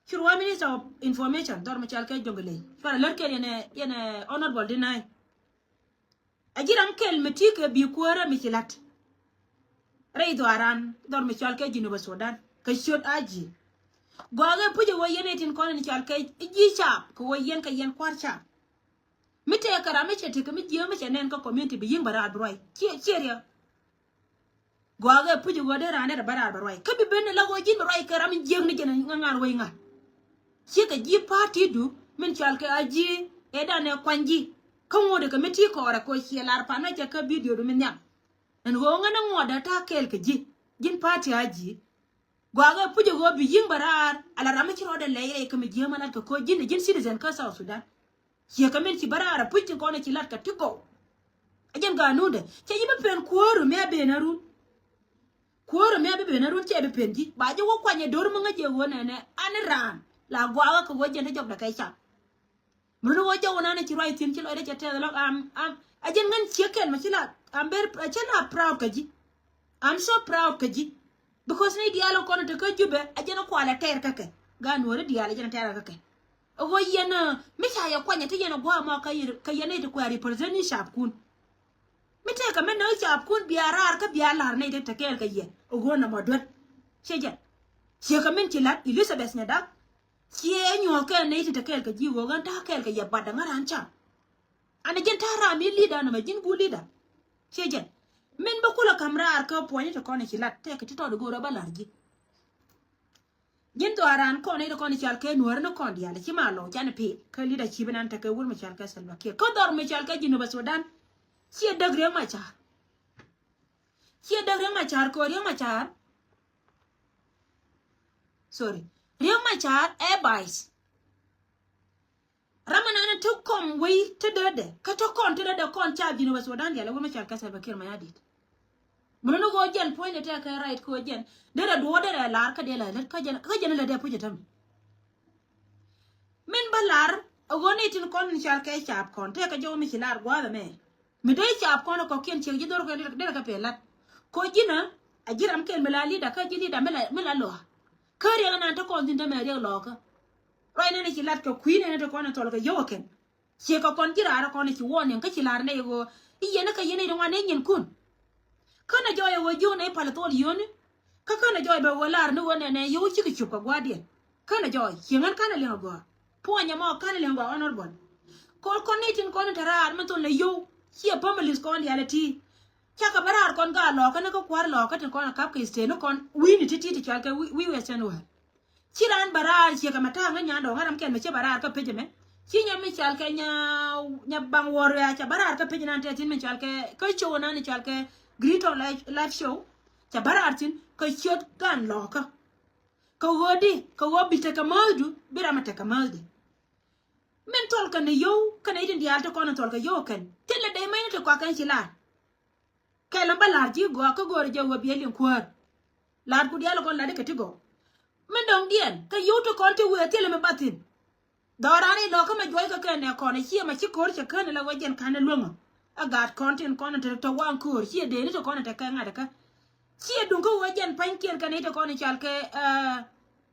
Ci ruɔ̱ minister of information dhɔr mi cal kɛ Jonglei cuarɛ lär kɛl yɛn ɛ, yɛn ɛ honorable Deny. Ɛ ji̱ ram kɛl mi ticket bi kuäärä mi ci la̱t. Rɛy dhɔaran dhɔr mi cɔal kɛ Jinub Sudan kɛ ciöt a ji̱. Gɔakɛ puc ɛ wä yɛn ɛ tin kɔn in cɔal kɛ ji̱ caap kɛ wä yɛn kɛ yɛn kua̱r caap. Mi tëëkɛ ram mi cɛ tekɛ mi jiääk mi cɛ nɛn kä community bi yi̱ŋ bɛ raar bi ruac ciɛ, ciɛ riɛk. Gɔakɛ puc ɛ wä dee raan dee rɛ bɛ raar bɛ ruac kä bi ben ni la ɣöö ji̱n bɛ ruac kɛ ram mi jiääk ni jɛn ŋa̱ŋa̱n wec ŋa̱. Ciɛ kɛ ji̱ party du min cɔal kɛ a ji̱ ëëdan ɛ kuany ji̱. Kä ŋuɔ̱t ɛ kɛ mi ti kɔɔrɛ kɛ ɣöö ciɛ lar pan na jɛ kä video du mi nhiam. Ɛn ɣöö ŋän ɛ ŋuɔ̱t ɛ ta̱a̱ kɛɛl kɛ ji̱ ji̱n party a ji̱. Gɔakɛ puc ɛ ɣöö bi yi̱ŋ bɛ raar ala ram mi ci rɔɔdɛ lɛy rɛy kä mi jiääk ma lat kɛ ko̱ ji̱n ɛ ji̱n citizen kä South Sudan. Ciɛ kɛ min ci bä raar ɛ puc tin kɔn ɛ ci lat kɛ ti gɔw. Ɛ jɛn ganundɛ cɛ ji̱ bi pen kuäär mi a ben arun. Kuäär mi a bi ben arun cɛ bi pen ji̱ ba ji̱ wä kuany ɛ do̱r mi ŋäc jɛ ɣöö nɛnɛ an raan la gɔakɛ kɛ ɣöö jɛn te jɔkdɛ kɛ cam. Mi run wä jɔw nan ci ruac thi̱n ci lɔcdä cɛ tɛth lɔ am, am, a jɛn ŋän ciek kɛn ma ci la, am ber, a cɛ la proud kä ji̱. I'm so proud kä ji̱. Because ni diaal kɔn te kä Jubɛ a jɛn kualɛ tɛɛr kä kɛ. Gan nuɔri diaal a jɛn tɛɛr kä kɛ. A ɣöö yɛn mi ca yɛ kuanyɛ ti yɛn a gua̱a̱ mɔ kä yɛn, kä yɛn ni ti kuɛ represent ni caapkun. Mi tëëkɛ mi näk caapkun bia raar kä bia la̱r ni ti te kɛɛl kɛ yɛ. A ɣöö nɔmɔ duet. Ciɛ jɛn. Ciɛ kɛ min ci la̱t Elizabeth Nyadak. Ciɛ nyuɔ̱th kɛɛl nɛy ti te kɛɛl kɛ ji̱ ɣöö ɣän ta̱a̱ kɛɛl kɛ yɛ bat däŋä raan cam. An ɛ ji̱n ta̱a̱ ram i̱ leader nɔmɔ ji̱n guur leader. Ciɛ jɛn min bä kulɛ ka̱m raar kä puɔ̱ny ti kɔn i̱ ci lat tɛk ti tɔt i̱ go̱o̱rä bä la̱r ji̱. Ji̱n dhɔaaran kɔn i̱ ti kɔn i̱ cal kɛ nuääri ni kɔn diaal i̱ ci ma lɔw can i̱ pi̱i̱ kä leadership inan tekɛ wur mi cal kɛ Salva Kiir. Kä dhɔr mi cal kɛ Jinub Sudan. Ciɛ däk Riek Machar. Ciɛ däk Riek Machar kɛ Riek Machar. Sorry. Riek Machar ɛ vice. Ram ɛnan ti kɔm wei ti dee dee kä ti kɔn ti dee dee kɔn ca Jinub Sudan diaal ɛ wur mi cal kɛ Salva Kiir Mayardit. Mun ni ɣöö jɛn puɔ̱nydɛ tɛkɛ right kɛ ɣöö jɛn derɛ duɔ̱ɔ̱r derɛ lar kä dee la lät kä jɛn kä jɛn lät dee puc ɛ täm. Min bä lar ɛ ɣöö ni tin kɔn in cal kɛ cap kɔn tɛkɛ jɔw mi ci lar gua̱a̱th ɛmɛ. Mi dee cap kɔn ɛ kɔkiɛn ciek ji̱ dhor kɛ derɛ kɛ pɛl lat. Kɛ ɣöö ji̱n a ji̱ ram kɛl mi la leader kä ji̱ leader mi la mi la lɔa. Kä riɛk ɛnan ti kɔn thi̱n tämɛ riɛk lɔɔkä. Ruac nɛn ci lat kɛ kui̱ nɛn ti kɔn in thɔl kɛ yio̱w ɛ kɛn. Ciɛ kɛ kɔn ji̱ raar kɔn ci warning kä ci la̱r nɛy ɣöö i̱ yɛn kä yɛn i̱ ri ŋuan nɛy nyinkun. Känɛ jɔɔy ɣöö ji̱ ɣän nɛy pal thol yio̱o̱ni. Kä känɛ jɔɔy bɛ ɣöö la̱r ni ɣöö nɛnɛ yio̱w cikɛ cup kɛ gua̱a̱rdiɛn. Känɛ jɔɔy ciɛ ŋän känɛ liŋ agɔaa. Puɔ̱ny ɛmɔ känɛ liŋ agɔaa honorable. Kɔn kɔn nɛy tin kɔn in te raar mi thol nɛ yio̱w ciɛ families kɔn diaal ɛ ti. Cakɛ bä raar kɔn gaa lɔɔkä ni kä kua̱r lɔɔkä tin kɔn ɛ kap kɛ state ni kɔn wi̱i̱ni ti̱ti̱ ti cɔal kɛ wi̱i̱ wi̱i̱ Western world. Ci raan bɛ raar ciek ɛmɛ ta̱a̱ ŋä nyan dɔɔŋ ŋä ram kɛn mɛ ci bɛ raar kä pec ɛmɛ. Ci nyam mi cal kɛ nya nya baŋ wä ruɛ̈ɛ̈ ca bä raar kä pec nan tɛth thi̱n mi cal kɛ kä show nan cal kɛ Great Talk Live, live show. Ca bä raar thi̱n kä ciöt gan lɔɔkä. Kä ɣöö di kä ɣöö bi tekɛ määthdu bi ram ɛ tekɛ määthdi. Min thɔl kɛn ni yio̱w kɛn ni tin diaal ti kɔn in thɔl kɛ yio̱w kɛn thilɛ dee mɛny ni ti kɔak kɛn ci laar. Kɛl in bä la̱r ji̱ gɔaa kä go̱o̱rä jɛ wee biɛ liŋ kuäär. La̱r ku diaal kɔn la̱t ikɛ ti gɔw. Min dɔ̱ŋdiɛn kä yio̱w ti kɔn ti wee thilɛ mi bath thi̱n. Dhɔran ilɔ kä mɛ juɔc kä kɛn nɛ kɔn i̱ ciɛ mɛ ci ko̱r cɛ kän ilɛ wee jɛn ka̱n iluäŋä. Ɛ gaat kɔn tin kɔn in te tɔ waŋ ko̱r ciɛ dee ni ti kɔn in te kɛ ŋa̱t ikä. Ciɛ duŋ kä wee jɛn pa̱nykiɛn kɛn i̱ ti kɔn in cal kɛ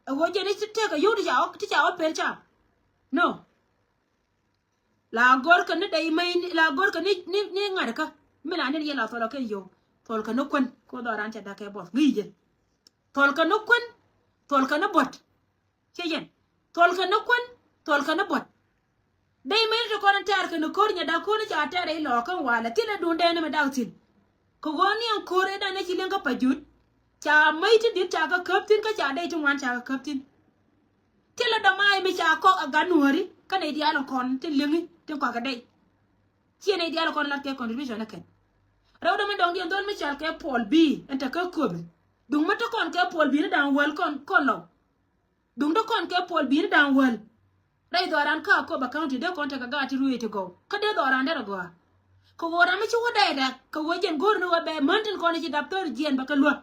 ɛ wee jɛn i̱ ti tëk ɛ yio̱w ti ca wä ti ca wä pel ca. No. La gör kä ni dɛy mäy ni la gör kä ni ni ni ŋa̱t kä mi la ni yɛ la thɔl kä yio̱w thɔl kä ni kuän ko dhɔran cɛ dakɛ buɔth ŋi̱i̱cɛ. Thɔl kä ni kuän thɔl kä ni buɔt. Ciɛ yɛn thɔl kä ni kuän thɔl kä ni buɔt. Dɛy mäy ni ti kɔn in tɛɛr kä ni ko̱r nyɛ dak ko̱r ni ca tɛɛr rɛy lɔɔkä walɛ thilɛ duundɛ ni mi dak thi̱n. Kɛ ɣöö ni ɛn ko̱r ëëdan ɛ ci liŋ kä pa jut. Ca mäc ti di̱t ca kä käp thi̱n kä ca dɛy ti ŋuan ca kä käp thi̱n. Thilɛ dɔ̱ma̱a̱c mi ca kɔk a gat nuääri kä nɛy diaal in kɔn tin liŋi tin kɔak kɛ dɛy. Ciɛ nɛy diaal in kɔn lat kɛ contribution ɛ kɛn. Rɛw dɔ̱ mi dɔ̱ŋdiɛn dhol mi cal kɛ Paul B ɛn te kä köpɛ. Duŋ mi te kɔn kɛ Paul B ni da̱ŋ wäl kɔn kɔn lɔw. Duŋ dee kɔn kɛ Paul B ni da̱ŋ wäl. Rɛy dhɔran kä Akobo County dee kɔn tekɛ gaat ti ruëë ti gɔw kä dee dhɔran derɛ gɔaa. Kɛ ɣöö ram mi ci wä dɛy rɛk kɛ ɣöö jɛn go̱o̱r ni wä bɛ män tin kɔn ci dap thäär jiɛn bɛ kɛ luäk.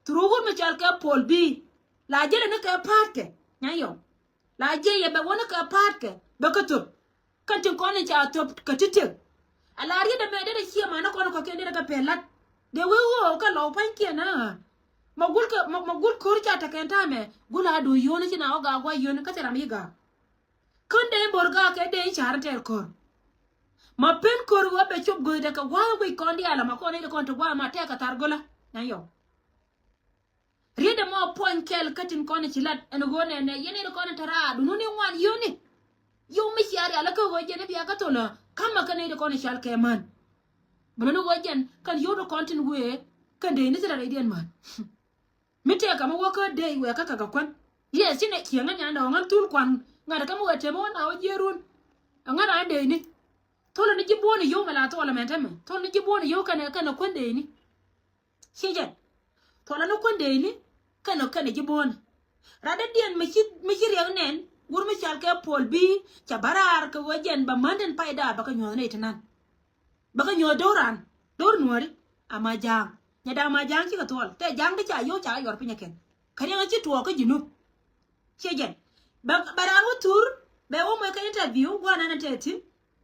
Through wut mi cɔal kɛ Paul B. La jälɛ ni kɛ pa̱a̱tkɛ nyan yɔw. La jiɛc yɛ bɛ wä ni kɛ pa̱a̱tkɛ bɛ kä thöp. Kɛn tin kɔn in ca thöp kɛ ti tëk. A la riet ɛmɛ derɛ ciɛ man ni kɔn kɔkiɛn derɛ kɛ pɛl la̱t. Dee wee ɣöö kɛ lɔw pa̱nykiɛn a. Ma gul kɛ ma gul ko̱r ca tekɛn ta̱a̱mɛ gul a do̱ yio̱o̱ni ci na wä gaak gua̱c yio̱o̱ni kä thil ram yi gaak. Kän dee in bo̱r gaak kɛ dee in ca̱r in tɛɛr ko̱r. Ma pen ko̱r ɣöö bɛ cop göthdɛ kɛ gua̱a̱th guic kɔn diaal ama kɔn in kɔn ti gua̱a̱th ma tɛɛk kɛ thar go̱lä. Nyan yɔw. Riet ɛmɔ puɔ̱ny kɛl kä tin kɔn in ci lat ɛn ɣöö nɛnɛ yɛn in kɔn in te raar duni ni ŋuan yio̱o̱ni. Yio̱w mi cia rial kä ɣöö jɛn i̱ bia kä thol ɛ ka̱mä kä nɛy ti kɔn i̱ cal kɛ män. Bä luni ɣöö jɛn kɛn yio̱w ti kɔn tin wëë kɛn dee ni thilɛ rɛydiɛn män. Mi tëëk kɛ mi wä kä dee wëë kä kɛ kɛ kuän. Yes ci nɛ ciɛ ŋän nyan dɔɔŋ ŋän thul kuan ŋa̱t kä mi wëë tëë mi wä na wä jiɛɛrun. Ɛ ŋän raan dee ni thol ni ji̱ buɔ̱ɔ̱n i̱ yio̱w mɛ la thol ɛmɛn tämɛ thol ni ji̱ buɔ̱ɔ̱n i̱ yio̱w kɛn kɛn kuän dee ni. Ciɛ jɛn thɔlɛ ni kuän dee ni kɛnɛ kɛnɛ ji̱ bo̱o̱n. Radädiɛn mi ci mi ci riɛk nɛn wur mi cal kɛ Paul B. Cɛ bä raar kɛ ɣöö jɛn bɛ män tin payda bɛ kɛ nyuɔ̱th nɛy ti nan. Bɛ kɛ nyuɔ̱th do̱ran do̱r nuääri ama ja̱a̱ŋ. Nyɛ da̱a̱ ma ja̱a̱ŋ cikɛ thuɔl tɛ ja̱a̱ŋ ti ca yio̱w ca kɛ yuɔr piny ɛ kɛn. Kɛ riɛŋ ci tuɔɔk kä Jinub. Ciɛ jɛn bɛ bɛ raan wä thur bɛ wä mɔc kɛ interview gua̱a̱r nan ɛ tɛth thi̱n.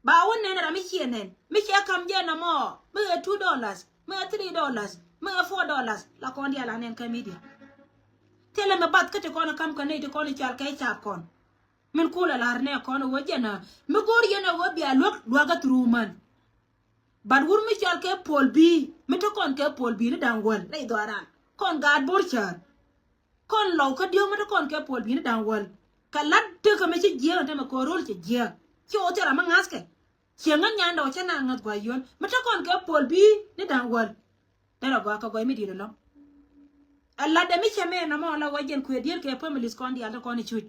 Ba wä nɛn ram mi ciɛ nɛn mi ciɛ kam jɛ nɔmɔ mi ɛ two dollars mi ɛ three dollars mi ɛ four dollars la kɔn diaal a nɛn kä media. Thilɛ mi bath kä ti kɔn kam kä nɛy ti kɔn i̱ cal kɛ cap kɔn. Min kulɛ la̱r nɛ kɔn ɛ wä jɛn ɛ mi go̱o̱r yɛn ɛ wä bia luäk luakä through män. But wur mi cal kɛ Paul B mi te kɔn kɛ Paul B ni da̱ŋ wäl rɛy dhɔaran kɔn gaat bo̱r cäär. Kɔn lɔw kä diɔ̱k mi te kɔn kɛ Paul B ni da̱ŋ wäl. Kɛ la̱t tekä mi ci jiääk ɛn tämɛ kɛ ro̱l cɛ jiääk. Ci ɣöö thil ram mi ŋa̱thkɛ. Ciɛ ŋäth nyan dɔw cä na ŋäth gua̱c yio̱n mi te kɔn kɛ Paul B ni da̱ŋ wäl. Derɛ gɔaa kɛ gɔy mi di̱i̱t ɛlɔ̱ŋ. Ɛ latdɛ mi cɛ mɛ nɔmɔ la wä jɛn kuëë diet kɛ families kɔn diaal ti kɔn i̱ cuc.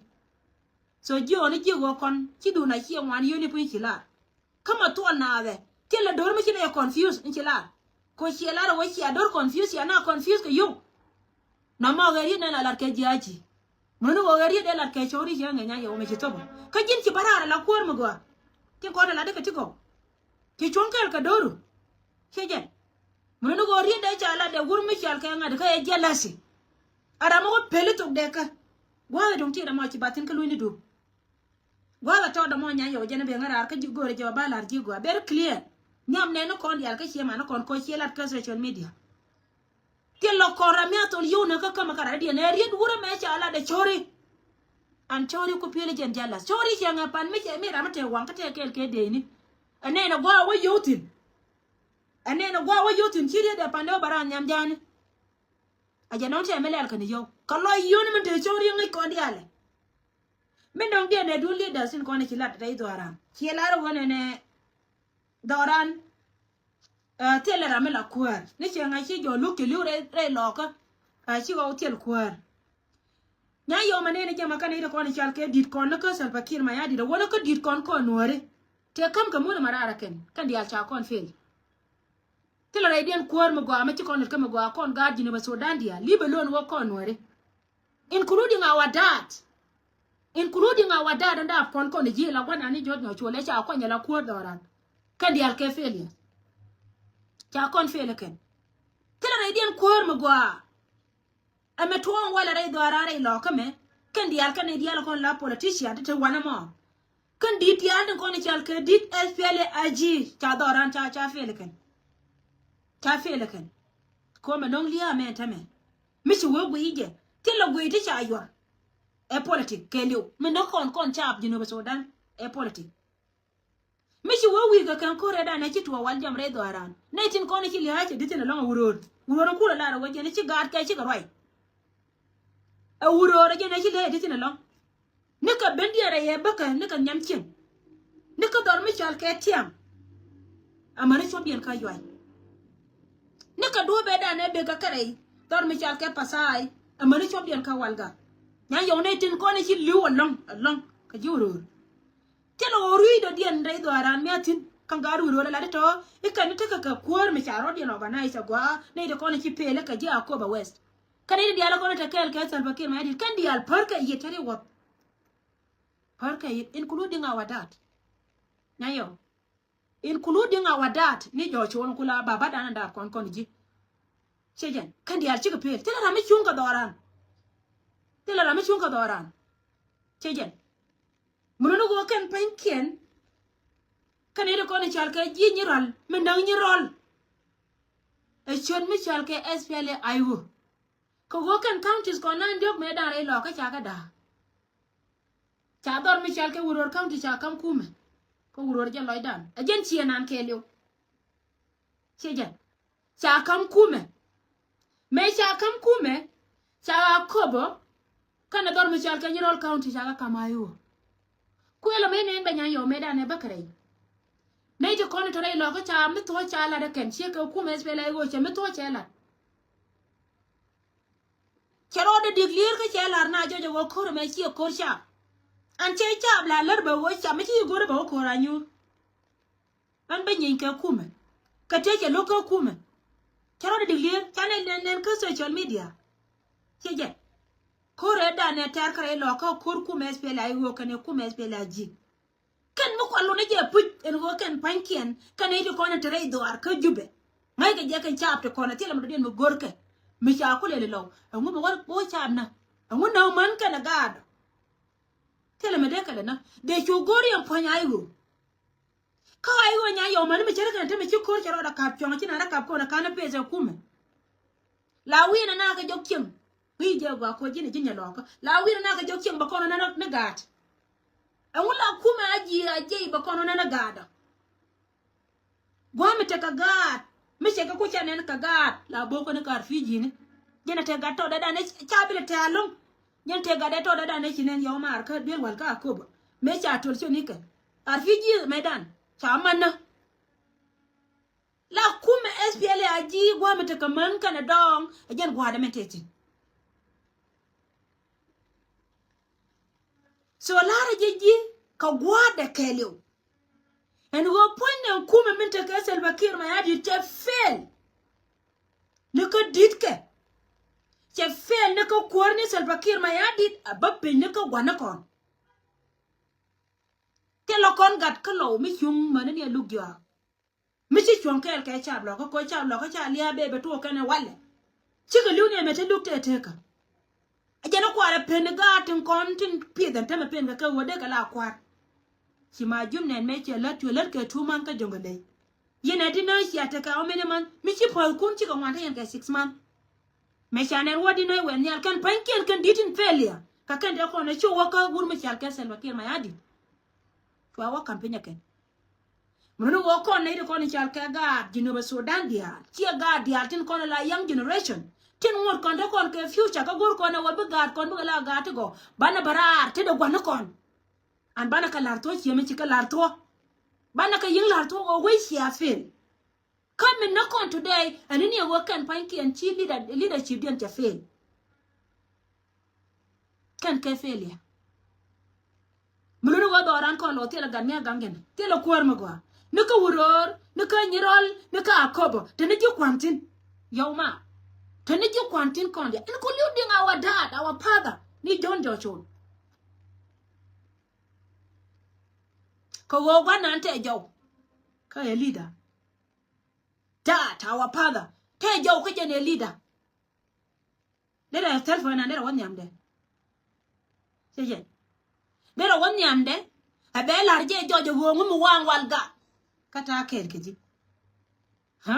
So jiɔni ji̱ ɣöö kɔn ci duun a ciɛ ŋuan yio̱ni puny ci lar. Kä ma thuɔl naath ɛ thilɛ do̱r mi ci nɛ yɛ confuse in ci lar. Ko ciɛ lar ɛ wä cia do̱r confuse cia na confuse kɛ yio̱w. Nɔmɔ ɣɛ riet nɛ la lat kɛ jiaaci. Ŋuni ɣöö ɣɛ riet dee lat kɛ cɔri ciɛ ŋɛ nya yɛ wä mɛ ci thop kä ji̱n ci bä raar ɛ la kuäär mi gɔaa. Tin kɔn ɛ lat dee kɛ ti gɔw. Ci cuɔ̱ŋ kɛɛl kɛ do̱ru. Ciɛ jɛn. Mun ni ɣöö riet dee ca lat dee wur mi cɔal kɛ ŋa̱t kä yɛ jealousy. A ram mi wä peli thok dee kä. Gua̱a̱th ɛ duŋ ti ram mɔ ci bathin kä luny ni dup. Gua̱a̱th ɛ tɔɔt dɔmɔ nya yɔw jɛn ben ŋa̱ raar kä ji̱ go̱o̱rɛ jɛ wä ba la̱r ji̱ gɔaa very clear. Nhiam nɛn ni kɔn diaal kä cie man ni kɔn koc cie lat kä social media. Thil lɔ kɔn ram mi a thol yio̱w ni kä kämɛ kä rat diɛn ɛ riet wurɛ mɛ ca lat dee cɔri. An cɔri ku pi̱el jɛn jalas cɔri cɛ ŋɛ pan mi cɛ mi ram mi te waŋ kä te kɛɛl kɛ dee ni. Ɛ nɛn ɛ gua̱a̱ wä yio̱w thi̱n. Ɛ nɛn ɛ gua̱a̱ wä yio̱w thi̱n ci riet dee pan dee wä ba raan nhiam ja̱a̱ni. A jɛ nɔŋ tɛm mi lɛl kɛn yio̱w kɛ lɔ yio̱w ni min te cɔri ŋäc kɔn diaalɛ. Min dɔ̱ŋ diɛn ɛ duun leaders in kɔn ci lat rɛy dhɔran ciɛ lar ɣöö nɛnɛ dhɔran. Thilɛ ram mi la kuäär ni ciɛ ŋa̱c ci jɔ̱ɔ̱n luk ci li̱w rɛy lɔɔkä. Ci ɣɔw thil kuäär. Nya yɔm anɛn jɛ ma kɛn i̱ ti kɔn i̱ cal kɛ di̱t kɔn ni kä Salva Kiir Mayardit a wä ni kä di̱t kɔn kɔn nuääri. Tëë käm kɛ mun ma raar a kɛn kɛn diaal ca kɔn fail. Thilɛ rɛydiɛn kuäär mi gɔaa mi ci kɔn lät kä mi gɔaa kɔn gaat Jinub Sudan diaal li̱bɛ luɔ̱n wä kɔn nuääri. Including our dad. Including our dad and dap kɔn kɔn ji̱ la gua̱n ani jɔt nyɔ cuɔl ɛ ca kɔn yɛ la kuäär dhɔran. Kɛn diaal kɛ failure. Ca kɔn fail kɛn. Thilɛ rɛydiɛn kuäär mi gɔaa. Ɛmɛ tuɔɔŋ walɛ rɛy dhɔran rɛy lɔkä mɛ. Kɛn diaal kɛn diaal kɔn la politician ti te wanɛ mɔ. Kɛn di̱t diaal tin kɔn i̱ cal kɛ di̱t S P L A I G ca dhɔran ca ca fail kɛn. Ca fail kɛn. Komɛ no̱ŋ lia̱a̱ mɛ tämɛ. Mi ci wee guiy jɛ thilɛ guiy ti ca yuɔr. Ɛ politic kɛɛliw mi no̱k kɔn kɔn caap Jinub Sudan. Ɛ politic. Mi ci wee wi̱i̱ kɛ kɛn ko̱rɛ danɛ ci tuɔɔk wal jam rɛy dhɔran nɛy tin kɔn i̱ ci lia̱a̱ cɛ di̱t thin ɛlɔŋ ɛ wuröör wuröör in kulɛ lar ɛ wee jɛn i̱ ci gaat kɛ cikɛ ruac. Ɛ wuröör ɛ jɛn ɛ ci lia̱a̱ cɛ di̱t thin ɛlɔŋ. Ni kɛ ben diɛn rɛy ɛ bäkɛ ni kɛ nhiam cieŋ. Ni kä dhɔr mi cɔal kɛ tiaŋ. Amäni cuɔpdiɛn kä yuay. Ni kɛ duɔ̱ɔ̱p ɛ danɛ bekɛ kɛ rɛy dhɔr mi cɔal kɛ pasaay. Amäni cuɔpdiɛn kä walga. Nyan yɔw nɛy tin kɔn i̱ ci li̱w ɛlɔ̱ŋ ɛlɔ̱ŋ kɛ ji̱ wä röör. Thilɛ ɣöö rui̱c dɔ̱diɛn rɛy dhɔaaran mi a thi̱n kä gaat wä röör ɛ lat i̱ tɔ̱ i̱ kɛn i̱ tekɛ kɛ kuäär mi ca rɔ̱diɛn organize ɛ gua̱a̱ nɛy ti kɔn i̱ ci pelä kɛ ji̱ Akoba West. Kɛn i̱ diaal ɛ kɔn i̱ te kɛɛl kɛ Salva Kiir Mayardit kɛn diaal pär kɛ yiëë te ri wuɔth. Pär kɛ yiëë including our dad. Nyan yɔw. Including our dad ni jɔ̱ɔ̱c cuɔ̱ɔ̱n kula baba dan dap kɔn kɔn ji̱. Ciɛ jɛn kɛn diaal cikɛ pel thilɛ ram mi cuŋ kɛ dhɔran. Thilɛ ram mi cuŋ kɛ dhɔran. Ciɛ jɛn. Mun ni ɣöö kɛn pa̱nykiɛn. Kɛn i̱ ti kɔn i̱ cal kɛ ji̱ nyi rɔl mi näŋ nyi rɔl. Ɛ ciöt mi cal kɛ S P L A I O. Kɛ ɣöö kɛn counties kɔn na̱a̱ŋ diɔ̱k mëë da̱ŋ rɛy lɔɔkä ca kɛ da̱a̱k. Ca dhɔr mi cal kɛ Wuror County ca ka̱m kumɛ. Kä Wuror jɛ lɔcdan ɛ jɛn ciɛ nan kɛɛliw. Ciɛ jɛn ca ka̱m kumɛ. Mëë ca ka̱m kumɛ ca Akobo. Kɛnɛ dhɔr mi cal kɛ Nyirol County ca kɛ ka̱m I O. Kuël ɔ mëë nɛn bɛ nyan yɔw mëë danɛ bä kɛ rɛy. Nɛy ti kɔn tɔ rɛy lɔkä ca mi thuɔ̱c ca lat ɛ kɛn ciɛ kɛ kumɛ S P L A I O cɛ mi thuɔ̱c cɛ lat. Cɛ rɔɔdɛ dik lier kä cɛ lar na jɔc ɛ ɣöö ko̱r ɛmɛ ciɛ ko̱r caap. An cɛ caap la lär bɛ ɣöö cam mi ci go̱r bɛ ɣöö ko̱r a nyuur. An bɛ nyiny kɛ kumɛ kɛ tëë cɛ lo̱k kä kumɛ. Cɛ rɔɔdɛ dik lier ca nɛn nɛn nɛn kä social media. Ciɛ jɛ ko̱r ɛ danɛ tɛr kä rɛy lɔkä ko̱r kumɛ S P L A I O kɛnɛ kumɛ S P L A I G. Kɛn mi kual lun ni jɛ puc ɛn ɣöö kɛn pa̱nykiɛn kɛn i̱ ti kɔn in te rɛy dhuaar kä Jubɛ. Ŋa̱ckɛ jɛ kɛn caap ti kɔn ɛ thilɛ mi dɔ̱diɛn mi go̱rkɛ mi ca kulɛ li lɔw. Ɛŋu mi wä wä caap na ɛŋu nä män kɛn ɛ gaatdɔ. Thilɛ mi dee kɛlɛ na dee cu go̱r yɛn puɔ̱ny I O. Kä I O nya yɔw män mi cärä kɛn te mi ci ko̱r cɛ rɔɔdɛ ka̱p cuɔ̱ŋ ci na rɛ ka̱p kɔn ɛ ka̱n ɛ peth ɛ kumɛ. La wi̱i̱ na na kɛ jɔk cieŋ. Wi̱i̱ jɛ gɔaa ko̱ ji̱n ji̱n nyɛ lɔɔkä la wi̱i̱ na na kɛ jɔk cieŋ bɛ kɔn nɛn ni ga̱a̱t. Ɛŋu la kumɛ a ji̱ a jiɛy bɛ kɔn nɛn ni ga̱a̱t ɔ. Gua̱a̱ mi tekɛ ga̱a̱t mi cɛ kɛ ku cɛ nɛn kɛ ga̱a̱t la bo̱o̱k kɛn kɛ arfi̱i̱ ji̱ni. Ji̱n a tekɛ gat tɔɔdɛ danɛ ca bilɛ tɛ̈ɛ̈l lo̱ŋ. Ji̱n tekɛ gat dɛ tɔɔdɛ danɛ ci nɛn yɔw maar kä duel wal kä Akobo mëë ca tuɔl cio̱n ikɛ arfi̱i̱ ji̱ mëë dan ca mannä. La kumɛ S P L A I G gua̱a̱ mi tekɛ män kɛnɛ dɔɔŋ ɛ jɛn gua̱a̱dɛ mɛn tëë thi̱n. So la̱rä jɛ ji̱ kɛ gua̱a̱thdɛ kɛɛliw. Ɛn ɣöö puɔ̱nydɛ kumɛ min tekɛ Salva Kiir Mayardit cɛ fail ni kä di̱tkɛ. Cɛ fail ni kä kuäär ni Salva Kiir Mayardit a bä piny ni kä gua̱nikɔn. Thilɛ kɔn gat kä lɔw mi cuŋ mäni ni a luk jɔak. Mi ci cuɔ̱ŋ kɛɛl kɛ cap lɔkä, kɛ cap lɔkä ca lia̱a̱ bee bɛ tuɔɔk kɛn ɛ walɛ. Cikɛ li̱w ni ɛmɛ te luk tëë tekä. A jɛn ɛ kuarɛ pen i̱ gaat tin kɔn tin pieth ɛn tämɛ pen kɛ kɛ ɣöö dee kɛ la kua̱r. Ci ma jum nɛn mɛ ciɛ lät cuɛ lät kɛ two month kä Jɔŋlei. Yɛn ɛ ti nääc cia tekɛ how many month? Mi ci päthkun cikɛ ŋuan te yɛn kɛ six month. Mɛ ca nɛn wä di nääc wɛn nhial kɛn pa̱nykiɛn kɛn di̱t in failure. Kä kɛn dee kɔn ɛ ci wä kä wur mi cal kɛ Salva Kiir Mayardit. Cua wä ka̱m piny ɛ kɛn. Mun ni ɣöö kɔn nɛy ti kɔn i̱ cal kɛ gaat Jinub Sudan diaal, ciɛ gaat diaal tin kɔn ila young generation tin ŋot kɔn te kɔn kɛ future kä go̱r kɔn ɛ wä bi gaat kɔn bikɛ la gaat ti gɔw banɛ bɛ raar ti dee gua̱n ni kɔn. An banɛ kɛ la̱r thuɔ̱k ciɛ mi ci kɛ la̱r thuɔ̱k. Banɛ kɛ yi̱ŋ la̱r thuɔ̱k ɣöö wec cia fail. Kä min ni kɔn today ɛn ni ni ɛ ɣöö kɛn pa̱nykiɛn ci leader, leadership diɛn cɛ fail. Kɛn kɛ failure. Mi luni wä dhɔran kɔn lɔ thilɛ gat mi a gaŋ kɛn thilɛ kuäär mi gɔaa ni kä Wuror ni kä Nyirɔl ni kä Akobo te ni ji̱ kua̱n thi̱n. Yɔw ma te ni ji̱ kua̱n thi̱n kɔn diɛ including our dad, our father ni John Jochol. Kɛ ɣöö gua̱n nan tɛ jɔw kä ɛ leader. Dad, our father tɛ jɔw kä jɛn ɛ leader. Derɛ thil fäna derɛ wä nhiamdɛ. Cɛ jɛ derɛ wä nhiamdɛ. A bɛ lar jɛ jɔc a ɣööŋ mi waŋ wal ga. Kä ta̱a̱ kɛɛl kɛ ji̱. Ɣä?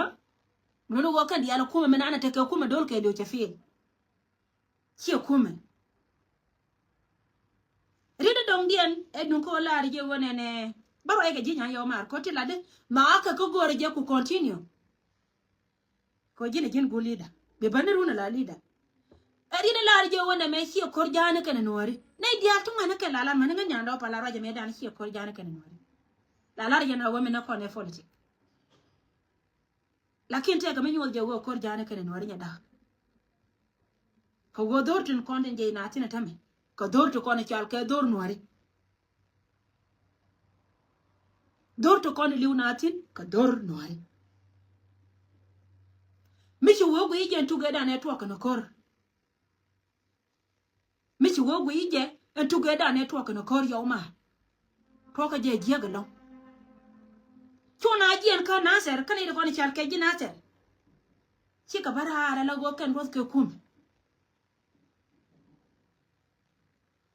Luni ɣöö kɛn diaal a kumɛ mi nanɛ tekɛ kumɛ do̱l kɛɛl yo̱ cɛ fail. Ciɛ kumɛ. Riet dɔ̱ŋdiɛn ɛ duŋ kä ɣöö lar jɛ ɣöö nɛnɛ bä ruac kɛ ji̱ nyan yɛ wä maar ko̱ ti latdi ma a kɛ kä go̱o̱rɛ jɛ ku continue. Kɛ ji̱n ji̱n guul leader bi bäni run ala leader. Ɛ riet in lar jɛ wä nɛ mɛ ciɛ ko̱r ja̱a̱ni kɛnɛ nuɔ̱ɔ̱ri nɛy diaal ti ŋuɛni kɛn la lar mäni ŋä nyan dɔɔp ala ruacɛ mɛ dan ciɛ ko̱r ja̱a̱ni kɛnɛ nuɔ̱ɔ̱ri. La lar jɛ na wä mi nä kɔn ɛ politic. Lakin tɛkɛ mi nyuɔth jɛ wä ko̱r ja̱a̱ni kɛnɛ nuɔ̱ɔ̱ri nyɛ da̱k. Kɛ wä dho̱r tin kɔn tin jɛ ina thin ɛ tämɛ kɛ dho̱r ti kɔn i̱ cal kɛ dho̱r nuɔ̱ɔ̱ri. Dho̱r ti kɔn iliw na thi̱n kɛ dho̱r nuɔ̱ɔ̱ri. Mi ci wee guiy jɛ ɛn tugedan ɛ tuɔk kɛn ko̱r. Mi ci wee guiy jɛ ɛn tugedan ɛ tuɔk kɛn ko̱r yɔw ma. Tuɔk kɛ jɛ jiäk ɛlɔ̱ŋ. Cu na jiɛn kä Nasir kä nɛy ti kɔn i̱ cal kɛ ji̱ Nasir. Cikɛ bä raar ɛ la ɣöö kɛn ruɔth kɛ kum.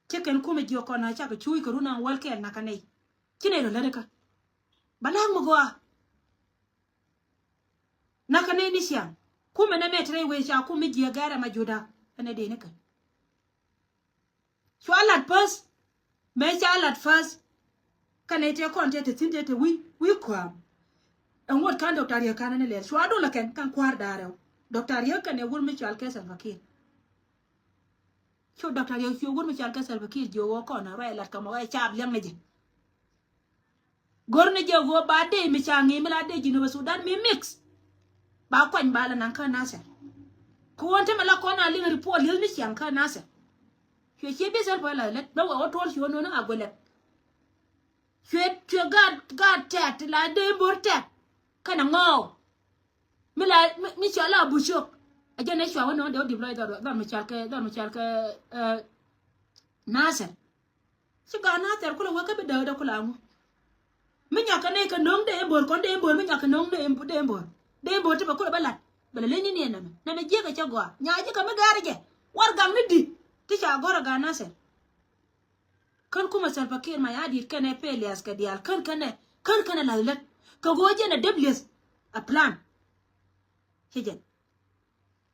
Ci kɛn kumɛ jiök kɔn a cakɛ cuuc kɛ run an wäl kɛɛl nakä nɛy. Ci nɛy rɔ lätdä kä. Bä la̱a̱k mi gɔaa. Nakä nɛy ni ciaŋ. Kumɛ nɛ mɛ te rɛy wee ca kum mi jiäk gɛrɛ ma juda. Ɛn ɛ dee ni kɛ. Cua lat päth. Mëë ca lat päth. Kɛnɛ tëë kɔn tëë te thi̱n tëë te wi̱i̱ wi̱i̱ kua̱a̱m. Ɛŋuɔt ka̱n Doctor Riek ka̱n ni lɛl cua dol ɛ kɛn ka̱n kua̱r da̱a̱r rɛw. Doctor Riek kɛnɛ wur mi cual kɛ Salva Kiir. Cu Doctor Riek cuɛ wur mi cual kɛ Salva Kiir jiök ɣöö kɔn a ruac lat kɛ mɔ ɣɛ caap liɛŋ ni jɛ. Go̱r ni jɛ ɣöö ba dee mi ca ŋi̱i̱ mi la dee Jinub Sudan mi mix. Ba kuany ba la naŋ kä Nasir. Kɛ ɣöö te mi la kɔn a liŋ report li̱eth ni ciaŋ kä Nasir. Cuɛ cie bi Salva la lät bä wɛ wä tuɔr cuɛ nööni a guɛ lät. Cuɛ cuɛ gaat gaat tɛt la dee bo̱r tɛt. Kɛnɛ ŋɔɔk. Mi la mi, mi cɔal la Abu Cok. A jɛn ɛ cua wä nɔn dee wä dip lɔc dhɔr dhɔr mi cɔal kɛ dhɔr mi cɔal kɛ, eh, Nasir. Ci gaat Nasir kulɛ wä kä bi dääk dee kulɛ aŋu. Mi nyakɛ nɛy kɛ no̱o̱ŋ dee bo̱r kɔn dee bo̱r mi nyakɛ no̱o̱ŋ dee dee bo̱r. Dee bo̱r ti bɛ kulɛ bä lat. Bɛ lɛ leny ni ni ɛ nɛmɛ. Nɛmɛ jiäkɛ cɛ gɔaa. Nya ji̱ kɛ mi ga̱a̱r jɛ. Warɛgak ni di. Ti ca gɔ̱r ɛ gaat Nasir. Kän kumɛ Salva Kiir Mayardit kɛnɛ failures kɛ diaal kän känɛ kän känɛ la̱th lät. Kɛ ɣöö jɛn ɛ dep lieth a plan. Ci jɛn.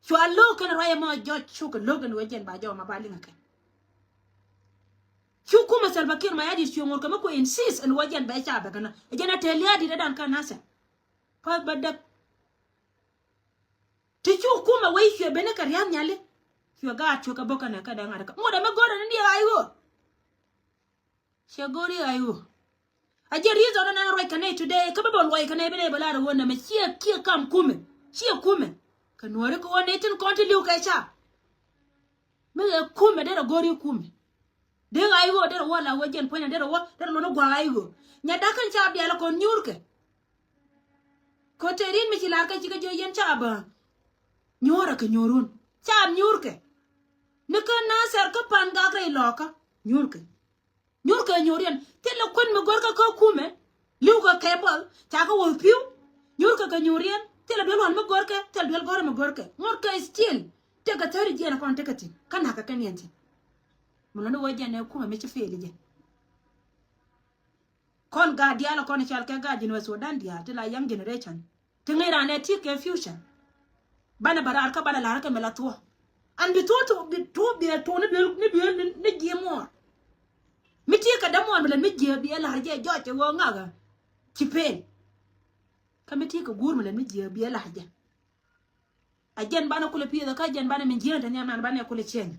Cua lo̱k kɛn ruac ɛmɔ jɔc cukɛ lo̱k ɛn ɣöö jɛn ba jɔw ma ba liŋ ɛ kɛn. Cu kumɛ Salva Kiir Mayardit cuɛ ŋot kɛ mi kuɛ insist ɛn ɣöö jɛn bɛ ca bɛ kɛn ɛ jɛn ɛ tɛl lia̱a̱ dit ɛ dan kä Nasir. Päth bä däk. Ti cu kumɛ wec cuɛ ben ni kɛ ria̱th nyali. Cuɛ gaat cuɛ kɛ bo̱k kɛnɛ kɛ dee ŋa̱t kä ŋot ɛmɛ go̱rɛ ni diɛ ɣa̱c ɣöö. Ciɛ go̱o̱ri ɣa̱c ɣöö a jiɛ reason ɛn ɛn ruac kɛ nɛy today kä bi bä luɔc kɛ nɛy bi nɛy bä lar ɣöö nɛmɛ ciɛ kiɛ kam kumɛ ciɛ kumɛ. Kɛ nuɔ̱ɔ̱ri kɛ ɣöö nɛy tin kɔn ti li̱w kɛ ca. Mi ɣɛ kumɛ derɛ go̱o̱ri kumɛ. Dee ɣa̱c ɣöö derɛ wä la ɣöö jɛn puɔ̱nyna derɛ wä derɛ lon i̱ gua̱a̱ ɣa̱c ɣöö. Nya da̱k kɛn caap diaal kɔn nyuurkɛ. Kɛ ɣöö te ri̱n mi ci la̱r kɛ cikɛ jiök yɛn caap bä. Nyuurä kɛ nyuurun. Caap nyuurkɛ. Ni kä Nathɛr kä Pa̱n Gak rɛy lɔ̱ɔ̱kä. Nyuurkɛ. Nyuurkɛ nyuuriɛn. Thilɛ kuën mi görkɛ kä kumɛ. Li̱w kɛ kɛ buɔth. Ca kɛ wuɔth pi̱w. Nyuurkɛ kɛ nyuuriɛn. Thilɛ duel ɣɔ̱n mi görkɛ. Thilɛ duel gɔ̱rä mi görkɛ. Ŋuɔ̱tkɛ still. Tekɛ thäri jiɛn kɔn tekɛ thi̱n. Kä na̱kɛ kɛ niɛn thi̱n. Mi lɔni wee jɛn ɛ kumɛ mi ci fail jɛ. Kɔn gaat diaal kɔn cal kɛ gaat Jinub Sudan diaal ti la young generation. Ti ŋi̱i̱c raan ɛ ti kɛ future. Banɛ bä raar kä banɛ la̱r kä mi la thuɔ̱k. An bi thuɔ̱k thuɔ̱k bi thuɔ̱k bi ɛ thuɔ̱k ni bi ni bi ni jiɛ muɔɔr. Mi ti kɛ dämuɔɔr mi lɛ mi jiɛ bi ɛ la̱r jɛ jɔc ɛ ɣöö ŋakä. Ci pen. Kä mi ti kɛ guur mi lɛ mi jiɛ bi ɛ la̱r jɛ. A jɛn banɛ kulɛ pi̱i̱th kä jɛn banɛ min jiɛn te nhiam nan banɛ kulɛ ciɛny.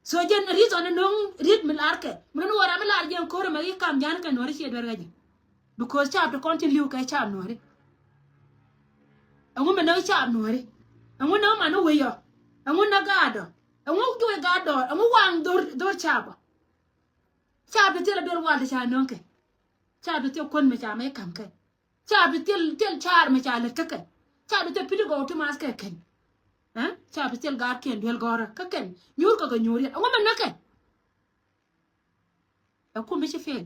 So jɛn reason ni no̱ŋ riet mi lar kɛ mi no̱ŋ wä ram mi lar jɛn ko̱r mɛ ri kam jan kɛ nuɔri ciɛ duer kä jɛ. Because caap ti kɔn tin li̱w kɛ caap nuɔri. Ɛŋu mi näk caap nuɔri. Ɛŋu näk man ni weyɔ. Ɛŋu näk gaatdɔ. Ɛŋu juɔc gaatdɔ ɛŋu waŋ dhor dhor caapɔ. Caap ti thil a duel wal ti ca no̱ŋ kɛ. Caap ti thil kuän mi ca mɛ kam kɛ. Ca bi thil thil car mi ca lät kä kɛn. Ca bi thil piti gɔw ti mas kɛ kɛn. Ca bi thil gaat kiɛn duel gɔrä kä kɛn. Nyuur kɛ kɛ nyuur yɛn ɛŋu mɛ näkɛ. Ɛ kum mi ci fail.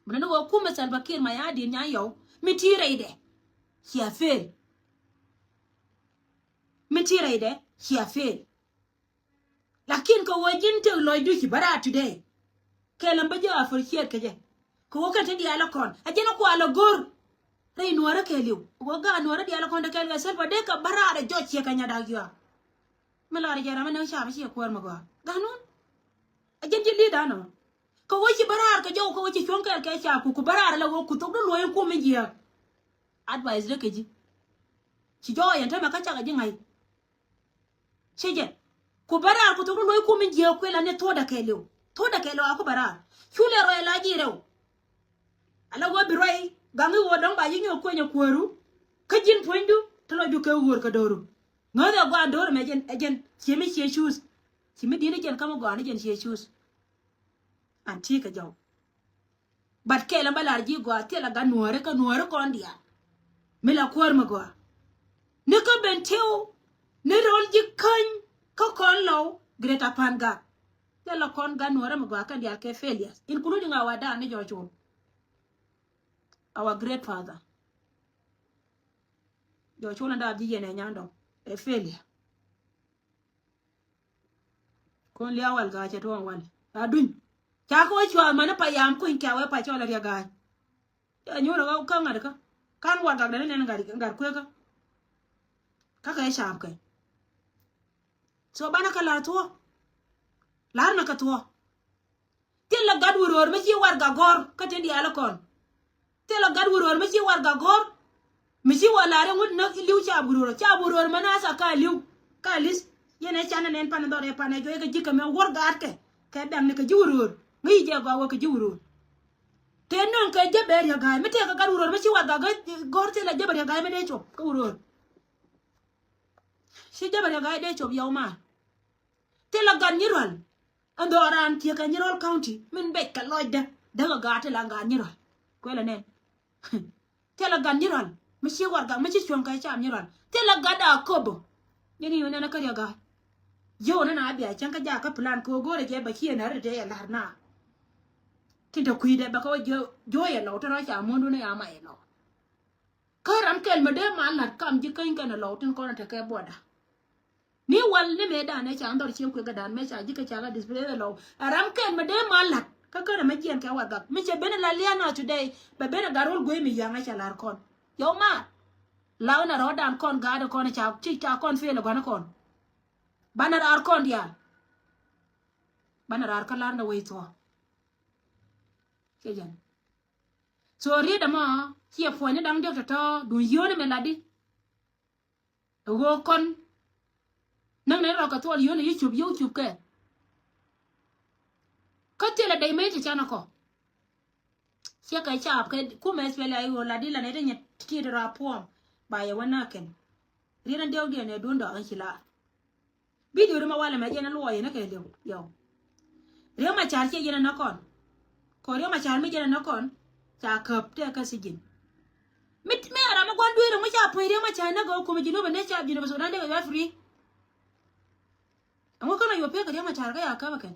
Mɛ ni wä kum mi Salva Kiir ma ya din nya yɔw mi ti rɛydɛ. Cia fail. Mi ti rɛydɛ cia fail. Lakin kɛ ɣöö ji̱n tëk lɔcdu ci bä raar today. Kɛl ɛn bä jɛ appreciate kɛ jɛ. Kɛ ɣöö kɛn te diaal ɛ kɔn ɛ jɛn ɛ kual ɛ go̱r. Rɛy nuɔ̱ɔ̱rä kɛɛliw ɛ ɣöö ga̱a̱ nuɔ̱ɔ̱rä diaal ɛ kɔn te kɛɛliw ɛ Salva dee kɛ bä raar ɛ jɔc ciɛ kɛ nyadak yuaar. Mi lar jɛ ram ɛ näk caap ɛ ciɛ kuäär mi gɔaa. Ga̱a̱ nun. Ɛ jɛn ji̱ leader nɔ. Kɛ ɣöö ci bä raar kɛ jɔw kɛ ɣöö ci cuɔ̱ŋ kɛɛl kɛ caap ku ku bä raar ɛ la ɣöö ku thok di luɔ̱c kum mi jiääk. Advice dee kɛ ji̱. Ci jɔw ɛ yɛn täämɛ kä cakɛ ji̱ ŋa̱c. Ci jɛ. Ku bä raar ku thok di luɔ̱c kum in jiääk kuël ani thuɔ̱ɔ̱dɛ kɛɛliw. Thuɔ̱ɔ̱dɛ kɛɛliw a ku bä raar. Cu lɛ rɔy la ji̱ rɛw. Ala wä bi rɔy gaŋ i̱ wä dɔ̱ŋ ba ji̱ nyɔk kueny ɛ kuääru. Kä ji̱n puɔ̱nydu te lɔ ju kɛ ɣöör kɛ do̱ru. Ŋäth ɛ gua̱a̱ do̱r ɛmɛ jɛn ɛ jɛn. Ciɛ mi ciɛ cuuth. Ci mi di̱t ni jɛn kä mi gɔaa ni jɛn ciɛ cuuth. An ti kɛ jɔw. But kɛl ɛn bä lar ji̱ gɔaa thilɛ gat nuääri kä nuääri kɔn diaal. Mi la kuäär mi gɔaa. Ni kä Bentiu ni ro̱l ji̱ käny kä kɔn lɔw Greater Pangak. Thilɛ kɔn gat nuääri mi gɔaa kɛn diaal kɛ failures including our dad ni Jɔcol. Our great father. Jɔcol ɛn dap ji̱ yɛn ɛ nyandɔŋ ɛ failure. Kun liaw wal gaa cɛ tuɔɔŋ wal a duny. Ca kɛ wä cuath mani pa yam kuny kɛ wee pa cɔl a riɛ ga̱a̱c. Cɛ nyuur kä ŋa̱t kä kan wal gak dɛni nɛn gat kuekä. Kä kɛ caap kɛ. So banɛ kä la̱r thuɔ̱k. La̱r na kä thuɔ̱k. Thilɛ gat wä röör mi ci warɛgak gɔ̱r kä tin diaal kɔn. Thilɛ gat wä röör mi ci warɛgak gɔ̱r. Mi ci wä la̱r iŋut näk i̱ li̱w caap wä röör caap wä röör mɛ na tha ka li̱w. Ka li̱th yɛn ɛ canɛ nɛn pan dhɔr ɛ pan ɛ juɔc kɛ ji̱ kɛ mɛ wär gaatkɛ. Kɛ bɛ̈ŋni kɛ ji̱ wä röör mi ci jɛ gɔaa wä kɛ ji̱ wä röör. Tëë nöŋ kɛ jɛ bɛ riäk ga̱a̱c mi tëëkɛ gat wä röör mi ci warɛgak gɔ̱r thilɛ jɛ bɛ riäk ga̱a̱c mi dee cop kä wä röör. Ci jɛ bɛ riäk ga̱a̱c dee cop yɔw maar. Thilɛ gat nyi rual. Ɛn dhɔk raan tiek kɛ Nyirol County min bec kɛ lɔcdä däk ɛ gaat ti la gat Nyirol. Kuɛlɛ nɛn. Thilɛ gat Nyirol mi ci warɛgak mi ci cuɔ̱ŋ kɛ caam Nyirol. Thilɛ gat a kobo. Jɛn i̱ nɛn kä riɛk gat. Yio̱w nɛn a bia cäŋ kä jaak kä plan kɛ ɣöö go̱o̱rɛ jɛ bɛ ci ɛn a ri tëë yɛ la̱r na. Tin te kui̱dɛ bɛ kɛ ɣöö jiö jiö yɛ lɔw te rɔ ca muɔ̱ndun ɛ ya ma yɛ lɔw. Kä ram kɛl mi dee mal la̱t kam ji̱ käny kɛn ɛ lɔw tin kɔn ɛ tekɛ buɔda. Ni wal ni mëëdan ɛ ca ndhɔr cieŋ kui̱ kädan mëë ca ji̱ kä ca kä display ɛ lɔw. Ɛ ram kɛl mi dee mal la̱t kä kärɛ mi jiɛn kɛ warɛgak mi cɛ ben ɛ la lian na today. Bɛ ben ɛ gat rol guey mi yaŋ ɛ ca la̱r kɔn. Yɔw maar. Law na rɔɔdan kɔn gaat ɛ kɔn ɛ ca ci ca kɔn fail ɛ gua̱n ɛ kɔn. Banɛ raar kɔn diaal. Banɛ raar kä la̱r na wec thuɔ̱k. Cɛ jɛn. So riet ɛmɔ ciɛ puɔ̱ny ni da̱ŋ diɔ̱k tɔ̱tɔ̱ duŋ yio̱o̱ni mɛ latdi. Ɛ ɣöö kɔn näk nɛn rɔ kɛ thuɔl yio̱o̱ni yi cup yio̱w cup kɛ. Kä thilɛ dec mëë ti canɛ kɔ. Ciɛ kɛ caap kɛ kumɛ S P L A I O latdi la nɛy ti nyɛ tiet rɔ a puɔm. Ba yɛ wä na kɛn riet ɛn diɔ̱k diɛn ɛ duun dɔɔk ɛn ci laar. Video di ma walɛ mɛ jɛn a luɔyɛ ni kɛ liw yɔw. Riek Machar ciɛ jɛn a nä kɔn. Kɔ Riek Machar mi jɛn a nä kɔn ca käp tɛ kä sijin. Mi mi a ram mi gua̱n dueer ŋu ca puɔ̱ny Riek Machar näk ɛ kumɛ Jinub, ni ca Jinub Sudan dee kɛ yuat free. Ɛŋu känɛ yop pek kɛ Riek Machar kä ya käp ɛ kɛn.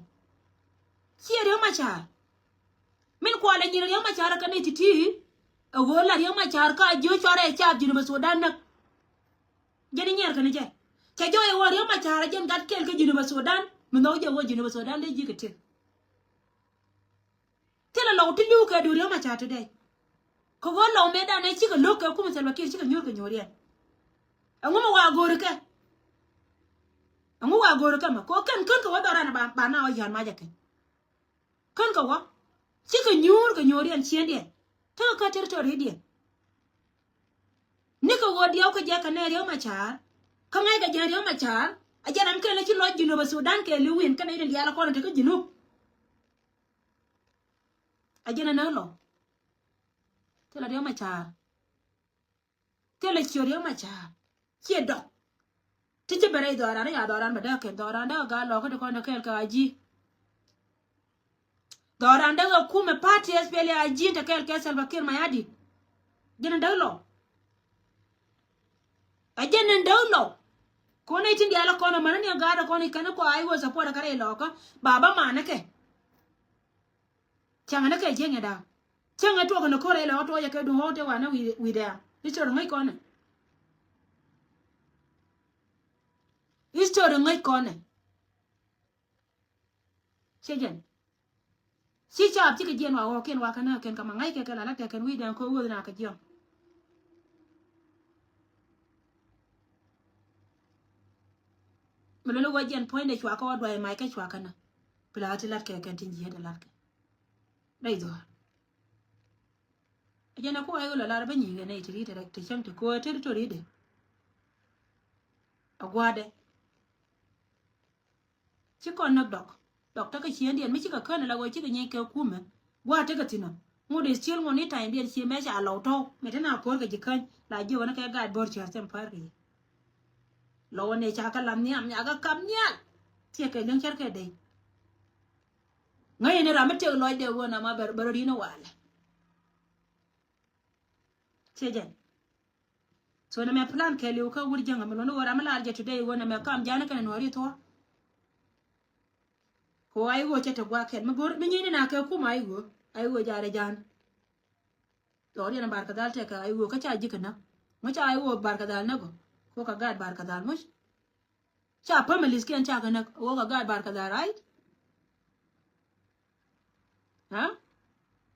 Ciɛ Riek Machar. Min kualɛ nyin Riek Machar kä ni ti̱ti̱. Ɛ ɣöö la Riek Machar kä a jiö cuarɛ cap Jinub Sudan näk. Jɛn i̱ nyiɛr kɛn jɛ. Cɛ jɔɔc ɛ ɣöö Riek Machar a jɛn gat kɛl kä Jinub Sudan. Mi nhɔk jɛ ɣöö Jinub Sudan dee ji̱ kɛ tëk. Thilɛ lɔw ti li̱w kɛ duun Riek Machar today. Kɛ ɣöö lɔw mëëdan ɛ cikɛ lo̱k kɛ kumɛ Salva Kiir cikɛ nyuur kɛ nyuuriɛn. Ɛŋu mi wa go̱o̱ri kɛ? Ɛŋu wa go̱o̱ri kɛ mɛ? Kɛ ɣöö kɛn kän kɛ wä dhɔran ba, ba na wä yɔ̱a̱n macɛ kɛn. Kän kɛ wä. Cikɛ nyuur kɛ nyuuriɛn ciëndiɛn. Tekɛ kä territory diɛn. Nikɛ ɣöö diɛw kä jɛ kɛ nɛ Riek Machar. Kä ŋa̱ckɛ jɛ Riek Machar. A jɛn ram kɛn ci lɔc Jinub Sudan kɛ li̱w in kɛn itin diaal kɔn tekä Jinub. A jɛn a näk lɔ. Thilɛ Riek Machar. Thilɛ ciö Riek Machar. Ciɛ dɔk. Ti ci bɛ rɛy dhɔran ya dhɔran bɛ dee kɛn dhɔran dee gaa lɔkä ti kɔn dee kɛɛl kɛ a ji̱. Dhɔran dee kɛ kumɛ party S P L A I G te kɛɛl kɛ Salva Kiir Mayardit. Jɛn a dee lɔ. A jɛn a dee lɔ. Kɔn itin diaal kɔn a män ni a gaat kɔn ikɛn kɔ a iwä support kɛ rɛy lɔkä. Baba manɛ kɛ. Cäŋɛ ni kɛ jiäŋɛ da̱a̱. Cäŋɛ tuɔk ni ko̱r ilɛ ɣä tuɔɔcɛ kɛ duŋ ɣä te wanɛ wi̱i̱, wi̱i̱ dɛ̈ɛ̈. History ŋäc kɔnɛ. History ŋäc kɔnɛ. Ciɛ jɛn. Ci caap cikɛ jiɛn wa ɣɔɔkiɛn wa kɛn ɛ kɛn kɛ ma ŋa̱ckɛ kɛ la la̱t kɛ kɛn wi̱i̱ dɛ̈ɛ̈ ko̱ wöth na kɛ jiɔ̱ŋ. Mi luni wä jiɛn puɔ̱nydɛ cua kä wä duay mac kä cua känä. Pila ti lat kɛ kɛn tin ji̱ yet lat kɛ. Rɛy dhuaar. A jɛn a kuwa iwä la lar bä nyiŋ kɛ nɛy ti ri ti rɛk ti cäŋ ti ko̱ territory dɛ. A gua̱dɛ. Ci kɔn näk dɔk. Dɔk tekɛ ciëndiɛn mi cikɛ kän ala wä cikɛ nyieeny kɛ kumɛ. Gua̱a̱ tekɛ thi̱n ɔ. Ŋut is still ŋut ni ta̱nydiɛn ci mɛ ca lɔw tɔ̱w. Mɛ te na ko̱r kɛ ji̱ käny la jiök ni kɛ gaat bo̱r cäär thɛm pär kɛ yi. Lɔw ni ca kɛ lam nhiam, nya kɛ kap nhial. Thiɛ kɛ liŋ cär kɛ dey. Ŋäc ni ram mi tëk lɔcdɛ ɣöö nama bɛ, bɛ rɔ ri̱n walɛ. Ciɛ jɛn. So nɛmɛ plan kɛɛliw kä wur jäŋä mi luɔ̱ni ɣöö ram mi lar jɛ today ɣöö nɛmɛ kam ja̱a̱n kɛnɛ nuɔ̱ɔ̱ri thuɔ̱k. Kɛ ɣöö a i̱ ɣöö cɛ te gua̱a̱k kɛn mi go̱r mi nyieyni na kɛ kum a i̱ ɣöö a i̱ ɣöö jaarɛ ja̱a̱n. Dhɔriɛn Barkadhal tɛkɛ a i̱ ɣöö kä ca ji̱ kɛ näk. Ŋu ca a i̱ ɣöö Barkadhal näk ɔ kɛ ɣöö kɛ gaat Barkadhal muc. Ca families kiɛn ca kɛ näk ɣöö kɛ gaat Barkadhal, right? Ha?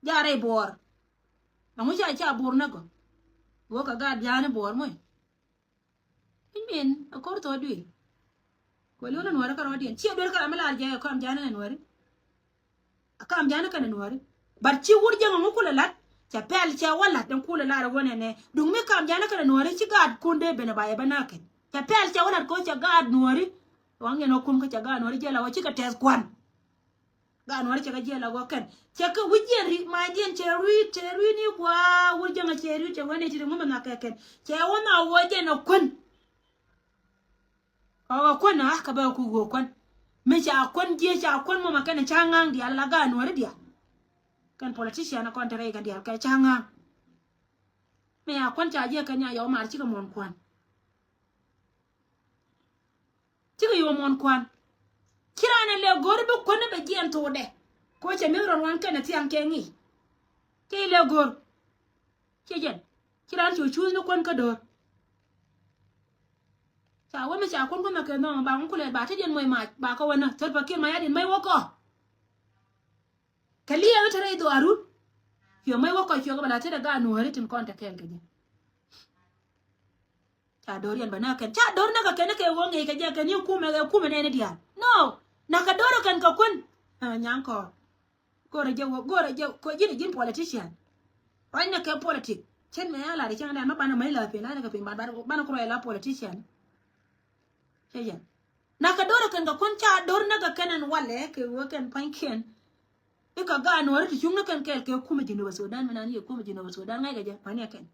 Jaarɛ i̱ Buɔɔr. Ɛŋu ca ca Buɔɔr näk ɔ ɣöö kɛ gaat ja̱a̱n i̱ Buɔɔr muc. I̱ min a ko̱r thɔɔk duëë. Kuɛ li̱w ni nuääri kärɔɔdiɛn ciɛ duer kä ram mi lar jɛ kɛ kam ja̱a̱n ni nuääri. A kam ja̱a̱n kɛnɛ nuääri. But ci wur jäŋ ɛŋu kulɛ la̱t cɛ pɛl cɛ wä la̱t ɛn kulɛ lar ɛ wä nɛnɛ duŋ mi kam ja̱a̱n kɛnɛ nuääri ci gaat kun dee ben ɛ ba yɛ bä na̱a̱ kɛn. Cɛ pɛl cɛ wä la̱t ko̱ cɛ gaat nuääri. Waŋ yɛn wä kum kä cɛ gaat nuääri jiɛl a wä cikɛ tɛth kuan. Gaat nuɔ̱ɔ̱ri cɛ kɛ jiɛl a wä kɛn. Cɛ kɛ wi̱c jiɛn ri, mac diɛn cɛ rui̱, cɛ rui̱ ni kua, wur jäŋä cɛ rui̱, cɛ wä ni ti ri ŋumɛ nhak kɛ kɛn. Cɛ wä nhak wä jɛn a kuän. Ɔ kɛ kuän a, kɛ bɛ ku wä kuän. Mi ca kuän jiɛ, ca kuän mɔmɛ kɛn ca ŋa̱a̱ŋ diaal la gaat nuɔ̱ɔ̱ri diaal. Kɛn politician kɔn te rɛy kɛn diaal kɛ ca ŋa̱a̱ŋ. Mi a kuän ca jiɛ kɛn nya yɔ mar cikɛ muɔ̱n kuän. Cikɛ yio̱w muɔ̱n kuan. Ci raan ɛ lɛ go̱r bi kuän ni bɛ jiɛn thokdɛ. Ko̱ cɛ mi rɔn wan kɛn ɛ thiaŋ kɛ ŋi̱i̱c. Cɛ ilɛ go̱r. Ciɛ jɛn. Ci raan cu cuuth ni kuän kä do̱r. Ca wä mi ca kuän kuän mɛ kɛ nhɔmɔ ba ŋun kulɛ ba te diɛn mɔc mac ba kɛ wä nä thöt pa kiɛn ma ya diɛn mɛc wä kɔ. Kɛ liɛɛk te rɛy dhɔaarun. Cuɛ mɛc wä kɔ cuɛ kɛ bɛ la te dɛ gaat nuääri tin kɔn te kɛɛl kɛ jɛ. Ca do̱r yɛn bɛ näk kɛn. Ca do̱r näk kɛ kɛn kɛ ɣöö ŋi̱i̱c kɛ jɛ kɛn i̱ kumɛ kɛ kumɛ nɛɛni diaal. No. Näk kɛ do̱r kɛn kɛ kuän. Ɛ, nyaŋ kɔɔr. Go̱rɛ jɛ wä, go̱rɛ jɛ, kɔ ji̱n, ji̱n politician. Ruacnɛ kɛ politic. Cien mɛ a lar i̱ cäŋ dɛn ma banɛ mec la piny, la nɛ kɛ piny, ban, ban, banɛ ku ruac la politician. Cɛ jɛn. Näk kɛ do̱r kɛn kɛ kuän ca do̱r näk kɛ kɛn ɛn walɛ kɛ ɣöö kɛn pa̱nykiɛn. I̱ kɛ gaat nuɔ̱ɔ̱ri ti cuŋni kɛn kɛɛl kɛ kumɛ Jinub Sudan mi nan yɛ kumɛ Jinub Sudan ŋa̱ckɛ jɛ pa̱nykiɛn.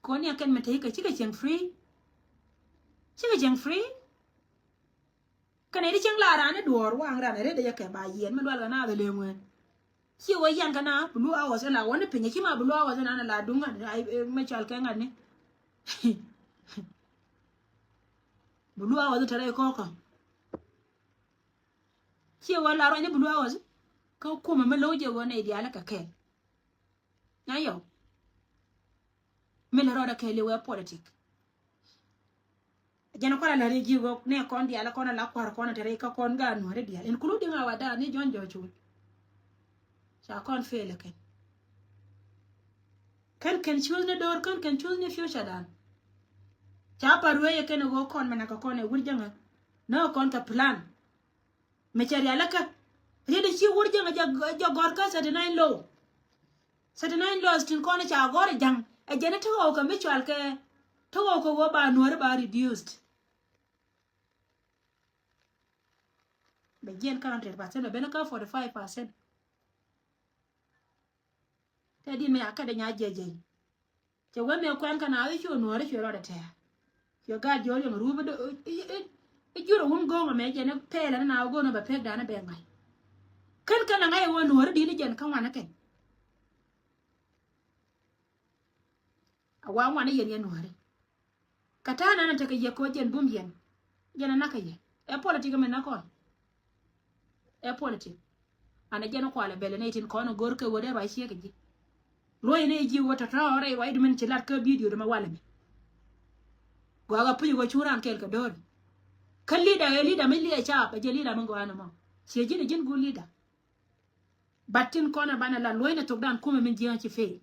Kɔn yɛ kɛn mi te kɛ cikɛ cieŋ free. Cikɛ cieŋ free. Kɛnɛ di cieŋ la raan ni duɔɔr waŋ raan ɛ ret dee jɛ kɛ ba yiɛn mi dual kɛ naath ɛ lëë ŋuɛn. Ci wä yan kɛ na blue hours ɛ la wä ni piny ci ma blue hours ɛ na ni la duŋ ŋa̱t ni, ai, ɛ, mɛ cɔal kɛ ŋa̱t ni. Blue hours te rɛy kɔkɔ. Ci wä la ruany ni blue hours. Kä kumɛ mi lo̱w jɛ wä nɛy diaal kɛ kɛɛl. Nya yɔ. Mi lɛ rɔɔdɛ kɛɛl i̱ wee politik. Jɛn kualɛ lɛ ri ji̱ wee nɛ kɔn diaal kɔn la kua̱r kɔn te ri kä kɔn gaat nuɔ̱ɔ̱ri diaal including our dad ni John Jochul. Ca kɔn fail kɛn. Kɛn kɛn choose ni do̱r kɛn kɛn choose ni future dan. Ca pa ruee kɛn i̱ ɣöö kɔn mɛ nak kɛ kɔn ɛ wur jäŋä. Nä kɔn kɛ plan. Mi cɛ rialikä. Riet i̱ ci wur jäŋä jɛ, jɛ gɔ̱r kä thirty nine law. Thirty nine laws tin kɔn ca gɔ̱r i̱ ja̱ŋ. Ɛ jɛn i̱ te ɣɔw kɛ mi cual kɛ, te ɣɔw kɛ ɣöö ba nuɔ̱ɔ̱ri ba reduced. Bɛ jiɛn kä hundred percent bɛ ben kä forty five percent. Tɛ di mi a kä dɛ nya jiɛ jiɛ. Cɛ wee mëë kuɛn kä naath i̱ cu nuɔ̱ɔ̱ri cuɛ rɔɔdɛ tɛ̱̈ɛ̱̈. Cuɛ gaat jiɔl yɔŋ ruup i̱, i̱, i̱, i̱ jurɛ wun go̱o̱ŋ ɛmɛ jɛn i̱ pɛɛlɛ ni naath go̱o̱n ɛ bɛ pek da̱a̱n i̱ bɛ ŋa̱c. Kän kän aŋa̱c ɛ wä nuɔ̱ɔ̱ri di̱t i̱ jɛn kä ŋuan i̱ kɛn. A wa ŋuan i̱ yɛn yɛn nuɔ̱ɔ̱ri. Kä ta̱a̱ nan ɛ tekɛ yɛ ko̱ jɛn bum yɛn. Jɛn ɛ nakä yɛ. Ɛ politik ɛmɛ nakɔn. Ɛ politik. An ɛ jɛn kualɛ bɛlɛ nɛy tin kɔn ɛ go̱r kɛ wä dee ruac ciek kɛ ji̱. Luɔ̱c nɛy ji̱ wä tɔ̱tɔ̱ rɛy ruac dumin ci lat kä bidio dämɛ walɛ mi. Gɔaa kɛ puc wä cu ran kɛɛl kɛ do̱r. Kä lida ɛ lida mi liɛ caap ɛ jɛ lida mi gɔaa nɔmɔ. Ciɛ ji̱n ɛ ji̱n guur lida. Bat tin kɔn ɛ banɛ la luɔ̱c nɛ thokdan kumɛ min jiäŋ ci fail.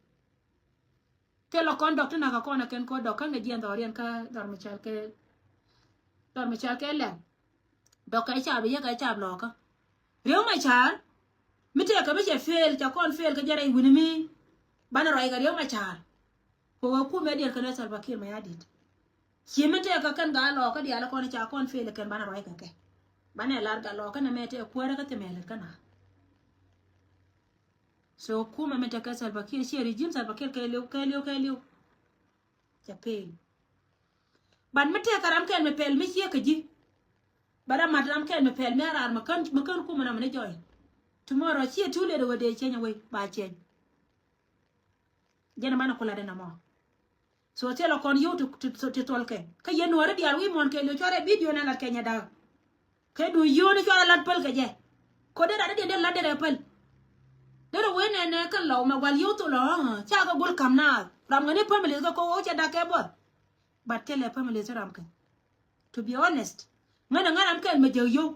Thilɛ kɔn dɔk ti nakä kɔn ɛ kɛn ko̱ dɔk kä ŋɛ jiɛn dhɔriɛn kä dhɔr mi cal kɛ, dhɔr mi cal kɛ lɛm. Dɔk kɛ cap i̱ yɛ kɛ cap lɔɔkä. Riek Machar mi tëëkä mi cɛ fail ca kɔn fail kä jɛ rɛy wi̱ni mi banɛ ruac kɛ Riek Machar. Kɛ wee kumɛ diɛl kɛn ɛ Salva Kiir Mayardit. Ci mi tëëkä kɛn gaa lɔɔkä diaal kɔn ca kɔn fail kɛn banɛ ruac kɛ kɛ. Banɛ lar gaa lɔɔkä nɛ mɛ tëë kuäärä kä thimɛ lät kä na. So kumɛ mi tekɛ Salva Kiir ciɛ regime Salva Kiir kɛ liw kɛ liw kɛ liw. Ca pɛl. Ban mi tɛk ram kɛl mi pɛl mi ciɛ kä ji̱. Ba ram mat ram kɛl mi pɛl mi a raar mi kän mi kän kumɛ na mi ni jɔy. Tomorrow ciɛ too late wä dee cɛny away ba cɛny. Jɛn a man a kula den a mɔ. So thilɛ kɔn yio̱w ti, ti, ti, ti thuɔl kɛ. Kä yɛn nuɔ̱ɔ̱ri diaal wi̱i̱ muɔ̱ɔ̱n kɛ li̱w cuarɛ bidio nɛ lat kɛ nyɛ da̱a̱. Kɛ du yio̱w ni cuarɛ lat päl kɛ jɛ. Kɔ derɛ ade diɛn derɛ lat derɛ päl. Derɛ wee nɛnɛ kɛn lɔw mɛ gual yio̱w thol ɔ, ca kɛ gul kam naath. Ram ŋäni families kɛ kɔ wee cɛ dak kɛ buɔth. But thilɛ families ram kɛ. To be honest. Ŋän a ŋän ram kɛn mɛ jɛ yio̱w.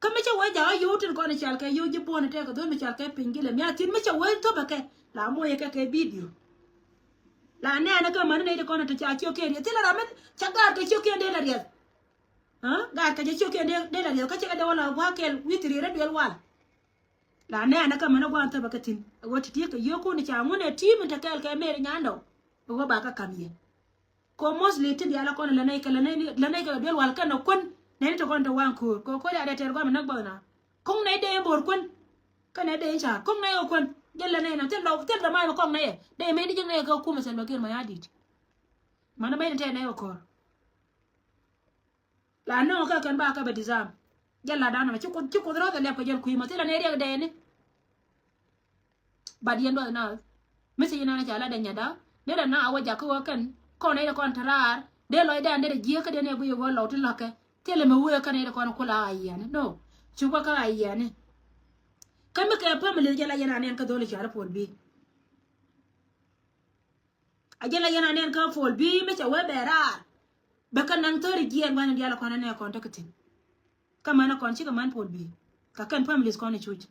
Kä mi cɛ wee jakä yio̱w tin kɔn i̱ cal kɛ yio̱w ji̱ buɔ̱n i̱ tɛk kɛ dho̱l mi cal kɛ piny gilɛ mi a thi̱n mi cɛ wee thop ɛ kɛ la moc ɛ kɛ kɛ bidio. La nɛɛnɛ kɛ mäni nɛy ti kɔn i̱ ti ca ciökiɛn riɛth thilɛ ram mi ca gaat kɛ ciökiɛn dee la riɛth. Gaat kɛ cɛ ciökiɛn dee la riɛth kä cɛ kɛ dee wä la gua̱a̱k kɛl wi̱i̱ thiriɛt rɛ duel wal. La nɛɛnɛ kɛ mäni gua̱a̱n thop ɛ kɛ thi̱n ɛ ɣöö ti ti̱i̱ kɛ yio̱w kun i̱ ca ŋun ɛ ti̱i̱ mi te kɛɛl kɛ mɛri nyandɔ. Ɛ ɣöö ba kɛ ka̱m yɛ. Ko mostly ti diaal kɔn lɛ nɛy kɛ lɛ nɛy lɛ nɛy kɛ duel wal kɛn ɛ kuän nɛy ni ti kɔn ti waŋ ko̱o̱r ko ko̱o̱r ya dee tɛr guam inäk bɔth na. Ko̱ŋ nɛy dee in bo̱o̱r kuän. Kɛn nɛy dee in ca̱a̱r ko̱ŋ nɛy ɛ kuän. Jɛ lɛ nɛy na thil lɔ thil dhamay mɛ kɔŋ nɛy ɛ dee mɛy ni ji̱ nɛy kɛ kumɛ Salva Kiir Mayardit. Mani mɛy ni tɛr nɛy ɛ ko̱o̱r. La nöŋ kä kɛn ba kä bɛ disarm. Jɛ la danɔ mɛ ci kuth ci kuth rɔth ɛ lɛp kɛ jɛn kui̱ mɔ thilɛ nɛy riɛk dɛɛni. But yɛn duɔth na mi si yɛn nana ca la dɛ nyɛ da dee dɛ na a wä jakä wä kɛn kɔn nɛy dɛ kɔn te raar dee lɔc dɛ an dee dɛ jiɛ kä dee nɛ guiy wä lɔw ti lakä. Thilɛ mɛ wee kä nɛy dɛ kɔn kula a yiani no. Cukɛ kä a yiani. Kä mi kɛ family jɛ la yɛn a nɛn kä dholi cuarɛ pol bi. A jɛ la yɛn a nɛn kä pol bi mi cɛ wee bɛ raar. Bɛ kä naŋ thäri jiɛn gua̱n in dial kɔn anɛ kɔn tä kä thi̱n. Kä män a kɔn cikɛ män pol bi. Kä kɛn families kɔn i̱ cuc.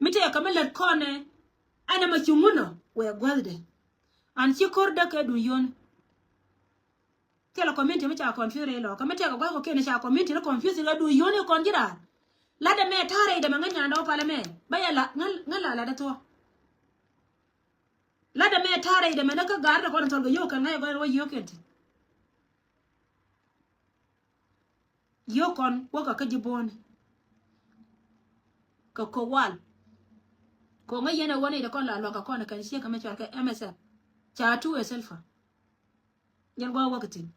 Mi tëëkä mi lät kɔnɛ. Ɛn ɛmɛ ci ŋunɔ wëë guäthdɛ. An ci ko̱r däk kɛ duŋ yön. Thilɛ community mi ca confuse rɛy lɔkä mi tëëkä gua̱th kɔkiɛn ca community ni confuse rɛ duŋ yön i̱ kɔn ji̱ raar. Latdɛ mɛ ta̱a̱ rɛy dɛmɛ ŋäc nyandɛ wä palɛ mɛ bä yɛ la ŋäl ŋäl la latdɛ thuɔ̱k. Latdɛ mɛ ta̱a̱ rɛy dɛmɛ ni kä ga̱r dɛ kɔn thɔl kɛ yio̱w kɛn ŋäc ɛ gɔ̱r wä yio̱w kɛn ti. Yio̱w kɔn wäkä kä ji̱ bo̱o̱ni. Kɛ kowal. Koŋä yɛn ɛ wä ni dee kɔn la luakä kɔn ɛ kɛn ciek kɛ mɛ cual kɛ M S F. Ca tu ɛ Salva. Yɛn gua̱a̱ wäkä thi̱n.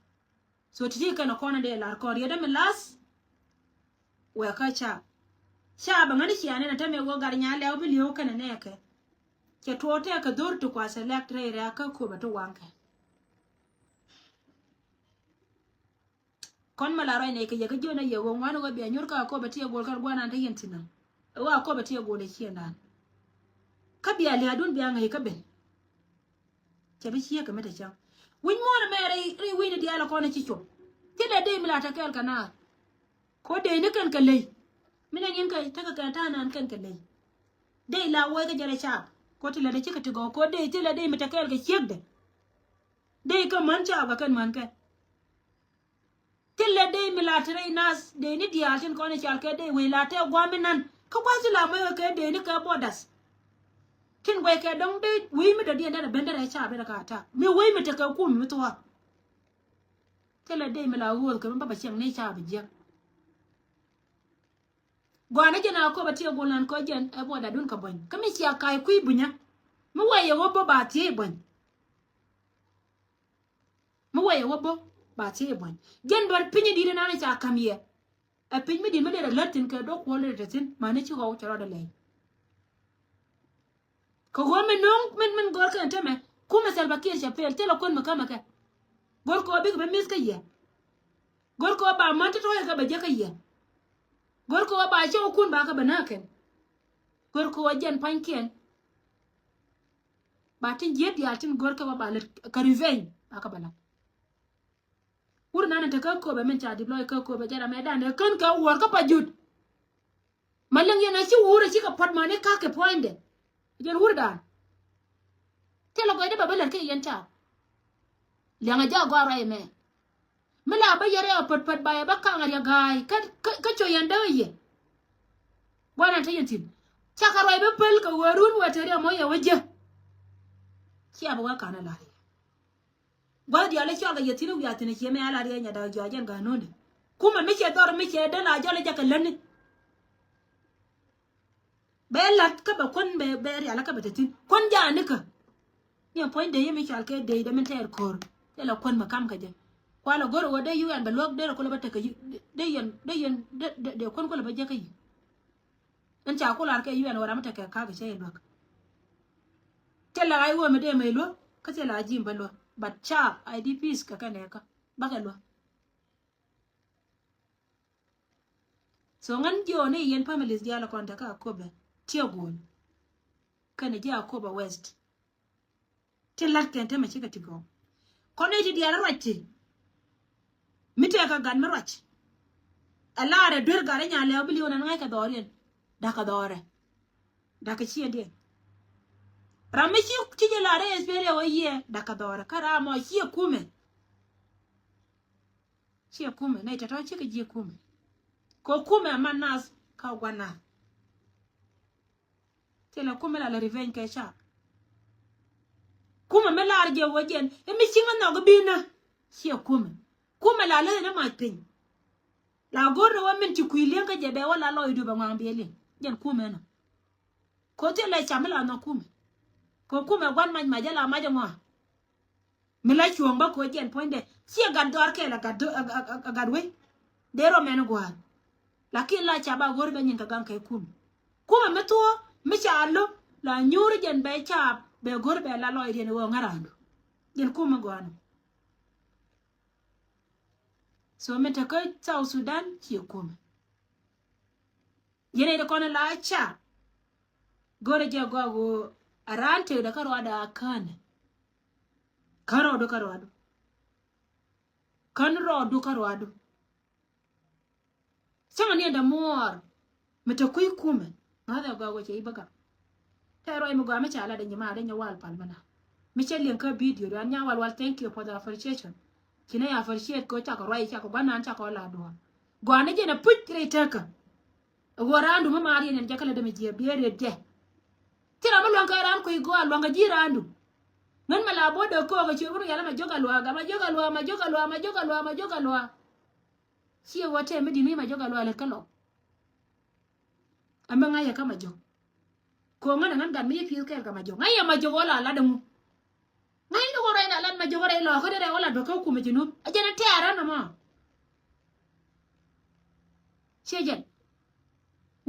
So ti̱ti̱ kɛn ɛ kɔn ɛ dee lar kɔn riet dee mi lath. Wɛɛkä caap. Caap bɛ ŋäni cia nɛn a tämɛ wä gat nya lɛw bi li̱ew kɛnɛ nɛɛkɛ. Cɛ tuɔɔk tɛɛkɛ dho̱r ti kua select rɛy rɛ̈ɛ̈kä köpɛ ti waŋkɛ. Kɔn mɛ la ruac nɛy kɛ yɛ kä jiön a yɛ ɣöö ŋuan ɣöö bia nyuur kä Akobo ti ɛ go̱o̱l kɛn gua̱nan te yɛn thi̱n ɛ ɣöö Akobo ti ɛ go̱o̱l ɛ ciëndan. Kä bia lia̱a̱dun bia ŋäc kä ben. Cɛ bi ciek kɛ mi te cäŋ wi̱ny muɔ̱ɔ̱n ɛmɛ rɛy wi̱i̱ni diaal ɛ kɔn ɛ ci cop. Thilɛ dee mi la te kɛɛl kɛ naath. Kɛ ɣöö dee ni kɛn kɛ ley mi nɛ ŋi̱n kɛ tekɛ kɛ ta̱a̱ naan kɛn kɛ ley. Dee la wuɔc kɛ jɛrɛ caap kɛ ɣöö ti lɛ dee cikɛ ti gɔw kɛ ɣöö dee thilɛ dee mi te kɛɛl kɛ ciekdɛ. Dee kɛ män caap kɛ kɛn män kɛ. Thilɛ dee mi la te rɛy naath dee ni diaal tin kɔn i̱ cal kɛ dee wec la te gua̱a̱m inan kä gua̱a̱th ti la mɔc kɛ kɛ dee ni kɛ borders. Tin guɛc kɛ dɔ̱ŋ dee wec mi dɔ̱diɛn dɛn a ben derɛ caap derɛ ka attack mi wec mi tekɛ kum mi thuɔ̱ɔ̱k. Thilɛ dee mi la ɣööth kɛ mi bä bɛ ciɛŋ ni caap bi jiäk. Gua̱a̱n ni jɛn a köp a tiɛ guɔ̱n lan kɔ jɛn ɛ border dun kɛ buɔ̱ny kä mi cia ka̱a̱c kui̱ bunyä. Mi wec yɛ wä bä ba thiec buɔ̱ny. Mi wɛy ɛ wä bä ba thiec buɔ̱ny. Jɛn duɔ̱r piny in di̱t in an ca ka̱m yɛ. Ɛ piny mi di̱t mi lɛr ɛ lät thi̱n kɛ do̱k kuɔl lɛr ɛ te thi̱n mani ci ɣɔw cɛ rɔɔdɛ lɛy. Kɛ ɣöö min no̱o̱ŋ min min gɔ̱r kɛn temɛ kumɛ Salva Kiir cɛ pel thilɛ kuän mi ka̱mɛ kɛ. Gɔ̱r kɛ ɣöö bikɛ bi mi̱th kä yɛ. Gɔ̱r kɛ ɣöö ba män ti tɔ̱ɔ̱cɛ kɛ bɛ jek kä yɛ. Gɔ̱r kɛ ɣöö ba cɛ wä kun ba kɛ bɛ nääkɛn. Gɔ̱r kɛ ɣöö jɛn pa̱nykiɛn. Ba tin ji̱ diaal tin gɔ̱r kɛ ba ba lät kɛ revenge ba kɛ ba la̱t. Wur nan in te kä köpɛ min ca dip lɔc kä köpɛ jɛ ram ɛ dan ɛ kän kɛ wuɔr kä pa jut. Ma liŋ yɛn a ci wur a ci kɛ puɔt mani ka̱k kɛ puɔ̱nydɛ. Jɛn wur dan. Thilɛ gɔcdä bɛ bä lät kä yɛn ca. Liɛŋ a jɛ a gɔaa ruac ɛmɛ. Mi la bä yɛrɛ a pät pät ba yɛ bä kaŋ a riɛ ga̱a̱y kä kä kä co yɛn dee yɛ. Gua̱n an te yɛn thi̱n. Cakɛ ruac bä päl kɛ wee run wee te riɛ mɔ yɛ wä jɛ. Cia bä wä ka̱n a la̱r yɛ. Gua̱th diaal i̱ cɔl kɛ yɛ thi̱n i̱ wiaa thi̱n i̱ ciɛ mɛ a la̱r yɛ nyɛ da̱k jɔac ɛn ga̱a̱n nööni. Kumɛ mi cɛ dhɔr mi cɛ dee la jɔl i̱ jɛ kɛ lätni. Bɛ la̱t kä bɛ kuän bɛ bɛ rial kä bɛ te thi̱n kuän jaanikä. Ni ɛ puɔ̱ny dee yɛ mi cɔal kɛ dee dee min tɛɛr ko̱r. Dee la kuän mi kam kɛ jɛ. Kualɛ go̱r ɛ wä dee yuk ɛn bɛ luäk dee rɛ kulɛ bä tekɛ yuk dee yɛn dee yɛn dee dee dee kuän kulɛ bä jɛ kä yuk. Ɛn ca ku lar kɛ yuk ɛn wä ram mi tekɛ ka̱a̱k kɛ cä yɛ luäk. Thilɛ ɣa̱c ɣöö mi dee mec luäk kä thilɛ ɣa̱c ji̱ mi bä luäk. But ca I D Ps kɛ kɛn ɛ kä bakɛ luäk. So ŋän jiɔɔn i̱ yɛn families diaal kɔn te kä Akobo tiɛ guɔ̱ɔ̱l. Kɛnɛ ji̱ Akobo West. Ti la̱t kɛn te mɛ cikɛ ti gɔw. Kɔn i̱ ti diaal ruac ti. Mi tɛɛkä gat mi ruac. Ɛ laarɛ duer gat i̱ nya lɛw bi li̱w nan ŋa̱ckɛ dhɔriɛn. Da̱kɛ dhɔrɛ. Da̱kɛ ciëndiɛn. Ram mi ci ci jɛ laarɛ ɛ spirit ɛ wä yiɛ da̱kɛ dhɔrɛ kä ram mɔ ciɛ kumɛ. Ciɛ kumɛ nɛy tɔ̱tɔ̱ cikɛ jiɛ kumɛ. Kɛ kumɛ a man nath ka gua̱n nath. Thilɛ kumɛ la lɛ revenge kɛ ca. Kumɛ mi lar jɛ wä jɛn i̱ mi ciŋä nhɔk i̱ binä. Ciɛ kumɛ. Kumɛ la leth ni mac piny. La go̱r ni wä min ci kui̱ li̱eŋ kä jɛ bɛ wä la lɔcdu bɛ ŋuaŋ biɛ liŋ jɛn kumɛ nɔ. Ko̱ thilɛ cam mi la nhɔk kumɛ. Ko̱ kumɛ gua̱n mac mac jɛ la mac ɛ ŋɔa. Mi la cuɔ̱ɔ̱ŋ bä ko̱ jɛn puɔ̱nydɛ ciɛ gat dhɔaar kɛɛl a gat wec. Dee rɔ mɛn gua̱a̱r. Lakin la ca ba go̱r bɛ nyin kɛ gaŋ kɛ kumɛ. Kumɛ mi thuɔ̱ɔ̱ mi ca lo̱ la nyuuri jɛn bɛ ca bɛ go̱r bɛ la lɔcdiɛn ɣöö ŋäraandu. Jɛn kumɛ gɔaa nɔ. So mi te kä South Sudan ciɛ kumɛ. Yɛn ɛ ti kɔn la ca. Go̱rɛ jɛ gɔaa ɣöö a raan tëkdɛ kä ruaadɛ a känɛ. Kä rɔɔdu kä ruaadu. Kän rɔɔdu kä ruaadu. Cäŋɛ ni ɛn dämuɔɔr mi te kui̱ kumɛ. Ŋa̱thɛ gɔaa ɣöö cɛ i̱ bä gak. Tɛ ruac mi gɔaa mi ca lat dee nyimaa dee nyɛ wal pal mi na. Mi cɛ liɛŋ kä video duan nya wal wal, thank you for the appreciation. Ci nɛ appreciate kɛ cakɔ ruac cakɔ gua̱n nan cakɔ la duɔ̱ɔ̱r. Gɔaa ni jɛn a puc rɛy tekä. Ɛ ɣöö raandu mi maar yɛn ɛn jɛ kä lɛ dee mi jiɛ biee riet jɛ. Thil ram mi luaŋ kɛ raan kui̱ gɔaa luaŋ kɛ ji̱ raandu. Ŋän mɛ la bo̱o̱dɛ köök ɛ ciöt wun yɛl ɛmɛ jiök ɛ luaak ɛmɛ jiök ɛ luaak ɛmɛ jiök ɛ luaak ɛmɛ jiök ɛ luaak ɛmɛ jiök ɛ luaak. Ciɛ ɣöö tɛm mi di̱t mi mɛ jiök ɛ luaak lät kä lɔk. Ɛmɛ ŋa̱c ɛ kä mɛ jiök. Ko̱o̱ŋ ŋän ɛ ŋän gat mi ci pi̱i̱th kɛɛl kɛ mɛ jiök ŋa̱c ɛ mɛ jiök ɣöö la lat ɛŋu. Ŋa̱c ni ɣöö rɛy la lat mɛ jiök rɛy lɔɔkä dee rɛy ɣöö lat bɛ kä kumɛ ji̱ nup ɛ jɛn ɛ tɛ̈r ɛn ɛmɔ. Ciɛ jɛn.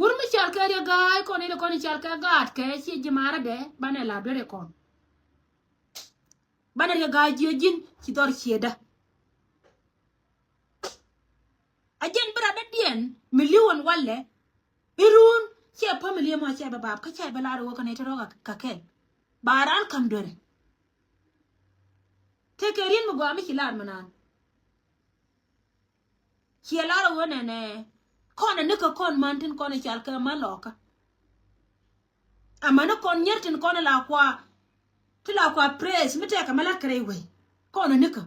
Wur mi cal kɛ riɛ ga̱a̱c kɔn in kɔn in cal kɛ gaat kɛ ci ji̱ marädɛ banɛ la duer ikɔn. Banɛ riɛ ga̱a̱c jiö ji̱n ci dhɔr ciëdä. A jɛn bi rat dädiɛn mi li̱w ɛn walɛ. Irun cɛ family mɔ cɛ bɛ bap kä cɛ bɛ lar wä kɛ nɛy ti rɔ kɛ kɛl. Ba ran ka̱m duerɛ. Tëë kɛ ri̱n mi gɔaa mi ci lar mi naan. Ciɛ lar wä nɛnɛ. Kɔn ɛ nikä kɔn man tin kɔn ɛ cal kɛ man lɔkä. Amäni kɔn nyier tin kɔn ɛ la kua. Ti la kua praise mi tɛkɛ mi lat kɛ rɛy wei. Kɔn ɛ nikä.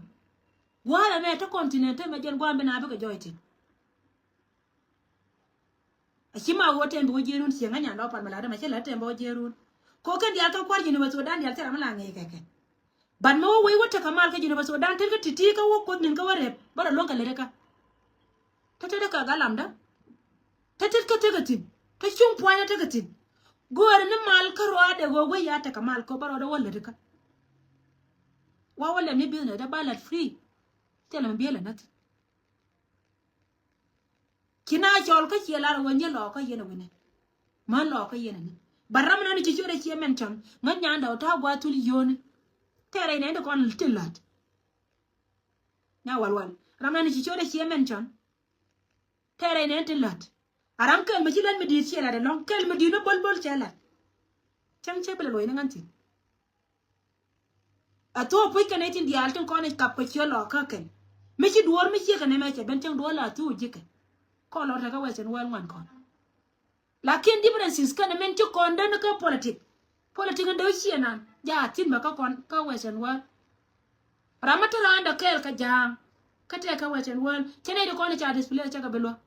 Gua̱a̱th ɛmɛ te continent te mɛ jɛn gua̱a̱th bi na bikɛ jɔy tin. A ci ma wä tɛm bi wä jiɛn run cieŋ a nyan dɔɔk pal ma lat ɛmɛ cɛ lät tɛm bi wä jiɛn run. Ko kɛn diaal kä kua̱r Jinub Sudan diaal cɛ ram mi la ŋi̱i̱c kɛ kɛn. But mi wä wec wä tekɛ mal kä Jinub Sudan tet kä ti̱ti̱ kä wä kuoth ni̱n kä wä rep bä rɔ luäŋ kɛ lät kä. Tä tet kä galamdä. Tä tet kä tekɛ thi̱n. Tä cuŋ pua̱nyä tekɛ thi̱n. Go̱o̱rä ni mal kä ruaadɛ ɣöö wec ya tekɛ mal kɛ bä rɔɔdɛ wä lät kä. Wa wä lɛm ni business dä ba lät free. Thilɛ mi bielɛ nothing. Ci na cɔl kä ciɛ lar ɣöö nyɛ lɔɔkä yɛn ɛ wi̱nɛ. Män lɔɔkä yɛn ɛ ni. But ram nan ci ciöt ɛ ciɛ mention ŋäc nyandɛ ɔ ta̱a̱ gua̱a̱th thul yio̱o̱ni. Tɛɛrɛ inɛ ti kɔn ti la̱t. Nya walwal ram nan ci ciöt ɛ ciɛ mention. Tɛɛrɛ inɛ ti la̱t. A ram kɛl mi ci la̱t mi di̱i̱t ciɛ la̱t ɛlɔ̱ŋ kɛl mi di̱i̱t mi bo̱l bo̱l cɛ la̱t. Cäŋ cɛ bi lɛ luɔ̱c ni ŋän thi̱n. A thuɔ̱k puc kɛn ɛ tin diaal tin kɔn i̱ kap kɛ ciö lɔɔkä kɛn. Mi ci duɔ̱ɔ̱r mi ciek kɛn ɛmɛ cɛ ben cäŋ duɔ̱ɔ̱r la thuɔ̱k ji̱ kɛn. Kɔn lɔr tekä Western world ŋuan kɔn. Lakin differences kɛn ɛmɛn ci kɔn däni kä politic. Politic in dee ciɛ nan ja a thi̱n bä kä kɔn kä Western world. Ram mi te raan dee kɛɛl kä ja̱a̱ŋ kä tɛk kä Western world cɛ nɛy di kɔn i̱ ca display cɛ kɛ bi luäk.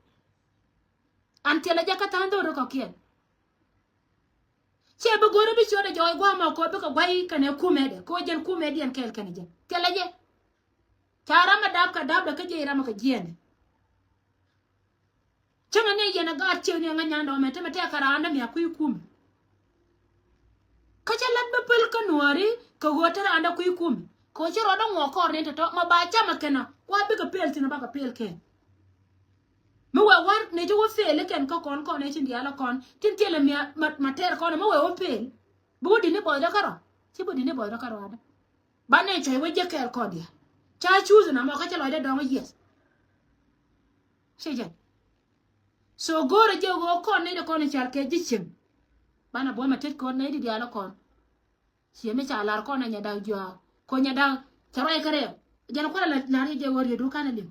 An thilɛ jɛ kä tha̱a̱ŋ dho̱r kɔ̱kiɛn. Cɛ bi go̱rä bi ciötdɛ jɔɔc gua̱a̱mɔ kɛ bikɛ gua̱c kɛnɛ kumɛdɛ kɛ jɛn kumɛdiɛn kɛɛl kɛnɛ jɛ thilɛ jɛ. Ca ram ɛ dap kɛ dapdɛ kä jiɛc ram ɛ kɛ jiɛɛnɛ. Cäŋɛ ni yɛn ɛ gaat ciëŋ ni ɛ ŋäc nyandɛ ɔmɛ te mɛ tɛk kɛ raandä mi a kui̱ kumɛ. Kä cä lat bä päl kä nuääri kɛ ɣöö te raandä kui̱ kumɛ kɛ ɣöö ci rɔɔdä ŋuɔ kɔr ni tɔ̱tɔ̱ ma ba camɛ kɛn a kua bikɛ pëël thi̱n a bakɛ pëël kɛn. Mi wee wa̱r nɛ ci wä pëël ikɛn kä kɔn kɔn ɛ ci diaal ɛ kɔn tin thilɛ mi ma tɛɛr kɔn mi wee wä pëël. Bi wä di̱t ni bɔcdä kärɔ̱ ci bi di̱t ni bɔcdä kärɔ̱ adä. Ba nɛ cuɛc wä jiäk kɛɛl kɔn diaal ca cuuth in amɔ kä cä lɔcdä dɔ̱ŋ yieth. Ci jɛn. So go̱o̱rä jiɛ ɣöö kɔn nɛy di kɔn i̱ cal kɛ ji̱ cieŋ. Banɛ buɔ̱mɛ tet kɔn nɛy di diaal ɛ kɔn. Ciɛ mi ca lar kɔn ɛ nyɛ dak juaak ko nyɛ dak cɛ ruac kɛ rɛw. Jɛn kualɛ lar yɛ jɛ wä riet du kanɛ liŋ.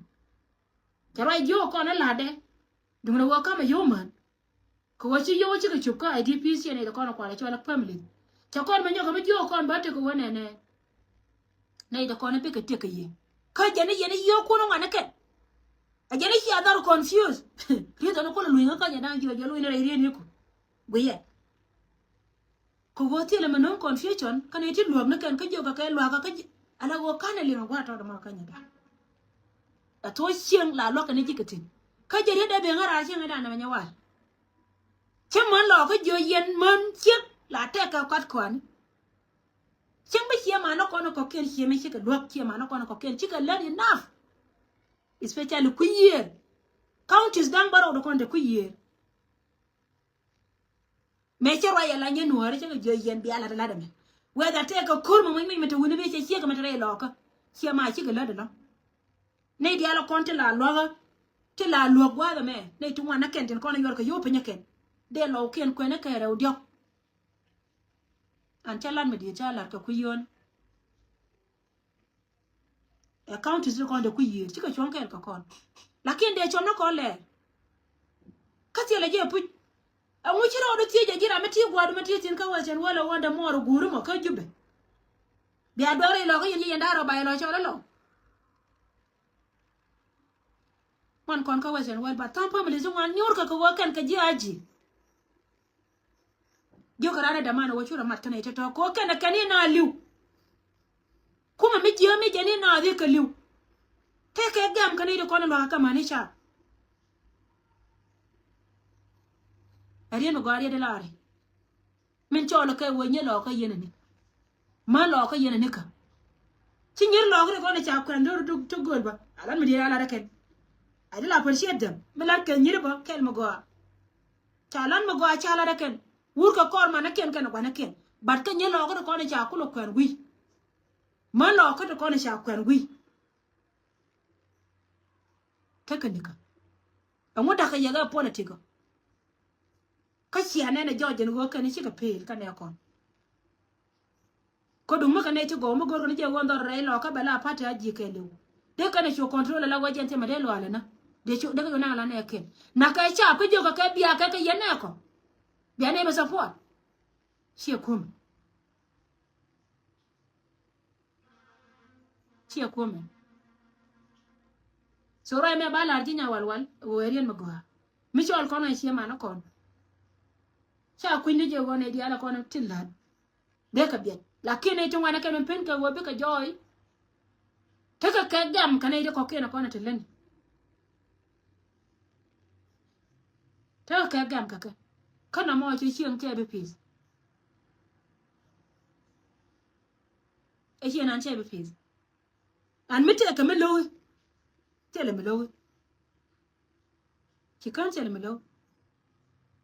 Cɛ ruac jiök kɔn ɛ latdɛ. Duŋdɛ wä kamɛ yio̱w män. Kɛ wä ci yio̱w cikɛ cup kä I D P ciɛ nɛy dɛ kɔn ɛ kualɛ cɔl ɛ family. Cɛ kɔn mɛ nyɔkɛ mi jiök kɔn bä tekɛ wä nɛnɛ. Nɛy dɛ kɔn ɛ bikɛ tekɛ yɛ kä jɛn i̱ yɛn i̱ yio̱w kun ɛ ŋuan ɛ kɛn. Ɛ jɛn i̱ cia dhɔr confuse. Riet ɔn kulɛ luny kä kɔn jɛ da̱ŋ jiök jɛ luny ni rɛy riet ni ku guiyɛ. Kɛ ɣöö thilɛ mi no̱o̱ŋ confusion kä nɛy ti luäk ni kɛn kä jiök kɛ kɛ luakä kä ji̱ ala ɣöö ka̱n ɛ liŋ ɛ gua̱a̱r tɔt ɛmɔ kä nyɛ da̱a̱n. Ɛ thuɔ̱c cieŋ la luäk kɛn i̱ ji̱ kɛ thi̱n kä jɛ riet dee ben ɣän raar cieŋ ɛ da̱a̱n ɛmɛ nyɛ wal. Cä män lɔɔkä jiö yɛn män ciek la tɛk kɛ kɔt kɔani. Cieŋ bi ciɛ man ni kɔn kɔ̱kiɛn ciɛ mi cikɛ luäk ciɛ man ni kɔn kɔ̱kiɛn cikɛ lät enough. Especially kui̱ yiëër. Counties da̱ŋ bärɔw di kɔn te kui̱ yiëër. Mëë cä ruac ala nyɛ nuääri cä kɛ jiö yɛn bia lat lat ɛmɛ. Whether tɛk kɛ ko̱r mɛ muc muc mɛ te wuni bi cɛ ciek mɛ te rɛy lɔɔkä. Ciɛ ma cikɛ lät ɛlɔ. Nɛy diaal kɔn ti la luäkä. Ti la luäk gua̱a̱th ɛmɛ nɛy ti ŋuan ni kɛn tin kɔn yuɔr kɛ yio̱w piny ɛ kɛn. Dee lɔw kiɛn kuɛn ni kɛ rɛw diɔ̱k. An cä lat mi diet cä lat kɛ kui̱ yio̱n. Ɛ counties ti kɔn dee kui̱ yiëër cikɛ cuɔ̱ŋ kɛɛl kɛ kɔn. Lakin dee cuɔ̱ŋ ni kɔn lɛɛr. Kä thilɛ jɛ puc. Ɛŋu ci rɔɔdu thiec jɛ ji̱ ram mi ti gua̱a̱du mi ti thi̱n kä Western world ɛ ɣöö dee muɔɔr ɛ guuri mɔ kä Jubɛ. Bia duɔ̱ɔ̱r ilɔ kä yɛn ji̱ yɛn da̱a̱r ɔ ba ilɔ cɔl ilɔ. Ŋuan kɔn kä Western world ba tha̱a̱ŋ family ti ŋuan nyuur kɛ kɛ ɣöö kɛn kɛ ji̱ a ji̱. Jiök ran ɛ däman ɛ wä curɛ mat kɛn ɛ tɔ̱tɔ̱ kɛ ɣöö kɛn ɛ kɛn in a li̱w. Kumɛ mi jiääk mi jɛn in a dhikɛ li̱w. Tëëkɛ gɛm kɛn in di kɔn in luakä kɛ mani ca. Ɛ riet mi gɔaa riet in laari. Min cɔɔl kɛ wee nyɛ lɔɔkä yɛn ani. Män lɔɔkä yɛn ani kä. Ci nyir lɔɔkä ri kɔn ca kuɛn dor duk ti göl bä. A lat mi diet a lat ɛ kɛn. A di la appreciate them. Mi lat kɛ nyir bä kɛl mi gɔaa. Ca lan mi gɔaa ca lat ɛ kɛn. Wur kɛ kɔr man ɛ kɛn kɛn ɛ gua̱n ɛ kɛn. But kä nyɛ lɔɔkä ti kɔn ɛ ca kulɛ kuɛn wi̱i̱. Mä lɔɔkä ti kɔn ɛ ca kuɛn wi̱i̱. Tekɛ nikä. Ɛŋu da̱kä yɛ kɛ politik ɔ? Kä cia nɛn ɛ jɔɔc jɛn ɣöö kɛn cikɛ peel kä nɛ kɔn. Kä duŋ mi kɛ nɛy ti gɔw mi go̱rkɛ ni jɛ ɣöö dhɔr rɛy lɔkä bɛ la party a ji̱ kɛɛliw. Dee kɛn ɛ cu control ala wä jɛn thimɛ dee lualɛ na. Dee cu dee kɛ cu naŋ ala nɛ kɛn. Na kɛ cap kä jiök kɛ kɛ bia kɛ kɛ yɛn nɛ kɔ. Bia nɛ bɛ support. Ciɛ kumɛ. Ciɛ kumɛ. So ruac mɛ ba lar ji̱ nya walwal ɣöö ɛ riɛn mi gɔaa. Mi cɔl kɔn ɛ ciɛ man kɔn. Ca kui̱ny ni jɛ ɣɔn ɛ diaal kɔn tin la̱t. Dee kɛ biɛt. Lakin ɛ ti ŋuan ɛ kɛn mi pen kɛ ɣöö bikɛ jɔɔy. Tekɛ kɛ gam kɛ nɛy ti kɔ̱kiɛn kɔn ɛ ti lätni. Tekɛ kɛ gam kɛ kɛ. Kä nɔmɔ ci cieŋ cɛ bi pi̱i̱th. Ɛ ciɛ nan cɛ bi pi̱i̱th. An mi tɛkɛ mi lo̱wi. Thilɛ mi lo̱wi. Ci kän thilɛ mi lo̱wi.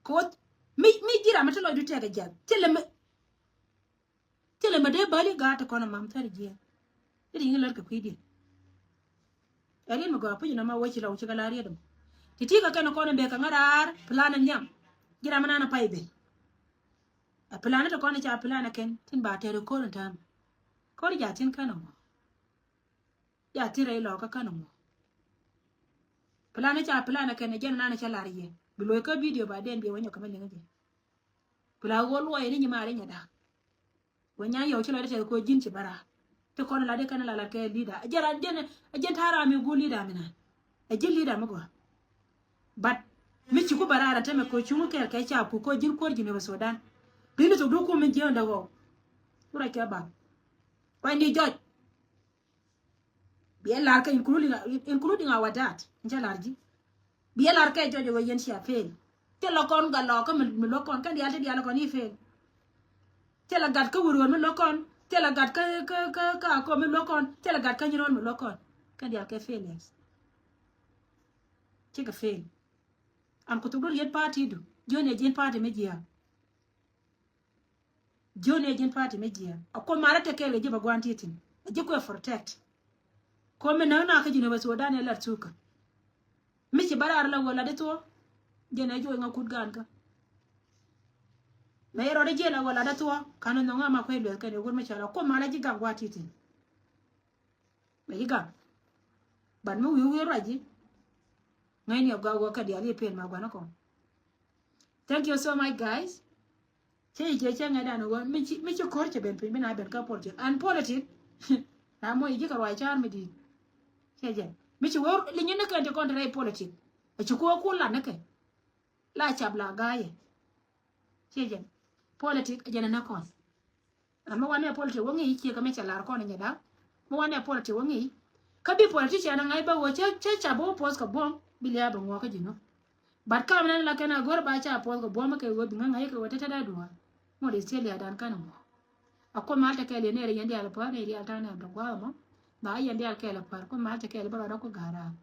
Koth mi, mi ji̱ ram mi ti lɔcdu tɛkɛ jiath. Thilɛ mi, thilɛ mi dee bäli gaat ti kɔn a mam thäri jiɛn. Ti di ŋi lät kɛ kui̱diɛn. Ɛ riet mi gɔaa puc nɔmɔ wä ci lɔw ci kɛ la riet mɔ. Ti ti kɛ kɛn kɔn in bek kɛ ŋäraar plan in nhiam. Ji̱ ram mi nan a pay ben. A plan in ti kɔn in ca plan in kɛn tin ba tɛr in ko̱r in täämɛ. Ko̱r in ja thin kän in ŋuɔ. Ja thin rɛy lɔkä kän in ŋuɔ. Plan in ca plan in kɛn in jɛn in nan in ca lar yɛ. Bi lo̱c kä video ba den bi wä nyɔk kɛ mi liŋ jɛ. Plan in ɣöö luɔy in nyi maar in nyɛ da̱a̱k. Wä nyan yɔw ci lɔcdä tɛth kɛ ɣöö ji̱n ci bä raar. Ti kɔn latdä kɛn la lat kɛ leader. Ɛ jɛn rat jɛn, ɛ jɛn ta̱a̱ ram mi guur leader mi nan. Ɛ ji̱n leader mi gɔaa. But mi ci ku bä raar ɛ tämɛ kɛ ɣöö cuŋ kɛɛl kɛ cap ku kɛ ɣöö ji̱n kuäär Jinub Sudan. Rini thok duku min jiääŋdä ɣɔw. Ku ruac kɛ bak. Ruacni jɔc. Biɛ lar kɛ including, including our dad. N cɛ lar ji̱. Biɛ lar kɛ jɔc ɛ ɣöö yɛn cia fail. Thilɛ kɔn gat lɔɔkä mi, mi lo̱k kɔn kɛn diaal ti diaal kɔn i̱ fail. Thilɛ gat kä wur ɣöö mi lo̱k kɔn. Thilɛ gat kä, kä, kä, kä akɔ mi lo̱k kɔn. Thilɛ gat kä nyin ɣöö mi lo̱k kɔn. Kɛn diaal kɛ failures. Cikɛ fail. An ku thuk dun yet party du. Jiön yɛ ji̱n party mi jiääk. Jiön yɛ ji̱n party mi jiääk. A kuoth malä te kɛɛl kɛ ji̱ bä gua̱n ti thi̱n. A ji̱ kuɛ protect. Kuoth mi näk na kä Jinub Sudan ɛ lat thukä. Mi ci bä raar la wä lat di thuɔ̱k. Jɛn ɛ juɔc ŋa kut gaan kä. Mɛ yɛ rɔɔdɛ jiɛn la wä lat di thuɔ̱k. Ka̱n ni nhɔŋ ama kuec lueth kɛn ɛ wur mi cɔal a kuoth malä ji̱ gak gua̱n ti thi̱n. Mɛ ji̱ gak. But mi wi̱i̱ wi̱i̱ ruac ji̱. Ŋäcni ɛ gɔaa wä kɛ diaal i̱ pen ma gua̱n ɛ kɔn. Thank you so much, guys. Cɛ ji̱ cɛ cɛ ŋäcdan wä mi ci, mi ci ko̱r cɛ ben piny bi na ben kä politic. And politic. Na mɔ ji̱ kɛ ruac car mi di̱i̱t. Cɛ jɛ. Mi ci wä li nyin ni kɛn ti kɔn ti rɛy politic. Ɛ ci ko̱r ku lat ni kɛ. La cap la ga̱a̱yɛ. Ciɛ jɛn. Politic jɛn ɛ nä kɔn. Ram mi wanɛ politic wä ŋi̱i̱c ciɛ kɛ mi cɛ lar kɔn inyɛ da̱k. Mi wanɛ politic wä ŋi̱i̱c. Kä bi politician ɛ ŋa̱c bä wä cä, cä ca bä wä puɔth kɛ buɔ̱m bi lia̱a̱ bɛ ŋuɔ̱k kä ji̱ nɔ. But kam nɛn la kɛn a go̱r ba ca puɔth kɛ buɔ̱m kɛ wä bi ŋa̱c ŋa̱c kɛ wä tetɛ dee duɔ̱ɔ̱r. Ŋot is ciɛ lia̱a̱ dan kɛn ŋuɔ̱k. A kuoth mal te kɛɛl yɛn nɛɛrɛ yɛn diaal pua̱a̱r nɛy diaal ta̱a̱ nɛɛr dɔ̱k gua̱a̱th ɛmɔ. Ba yɛn diaal kɛɛl a pua̱a̱r kuoth mal te kɛɛl bä rɔɔdä ku ga̱a̱r raar.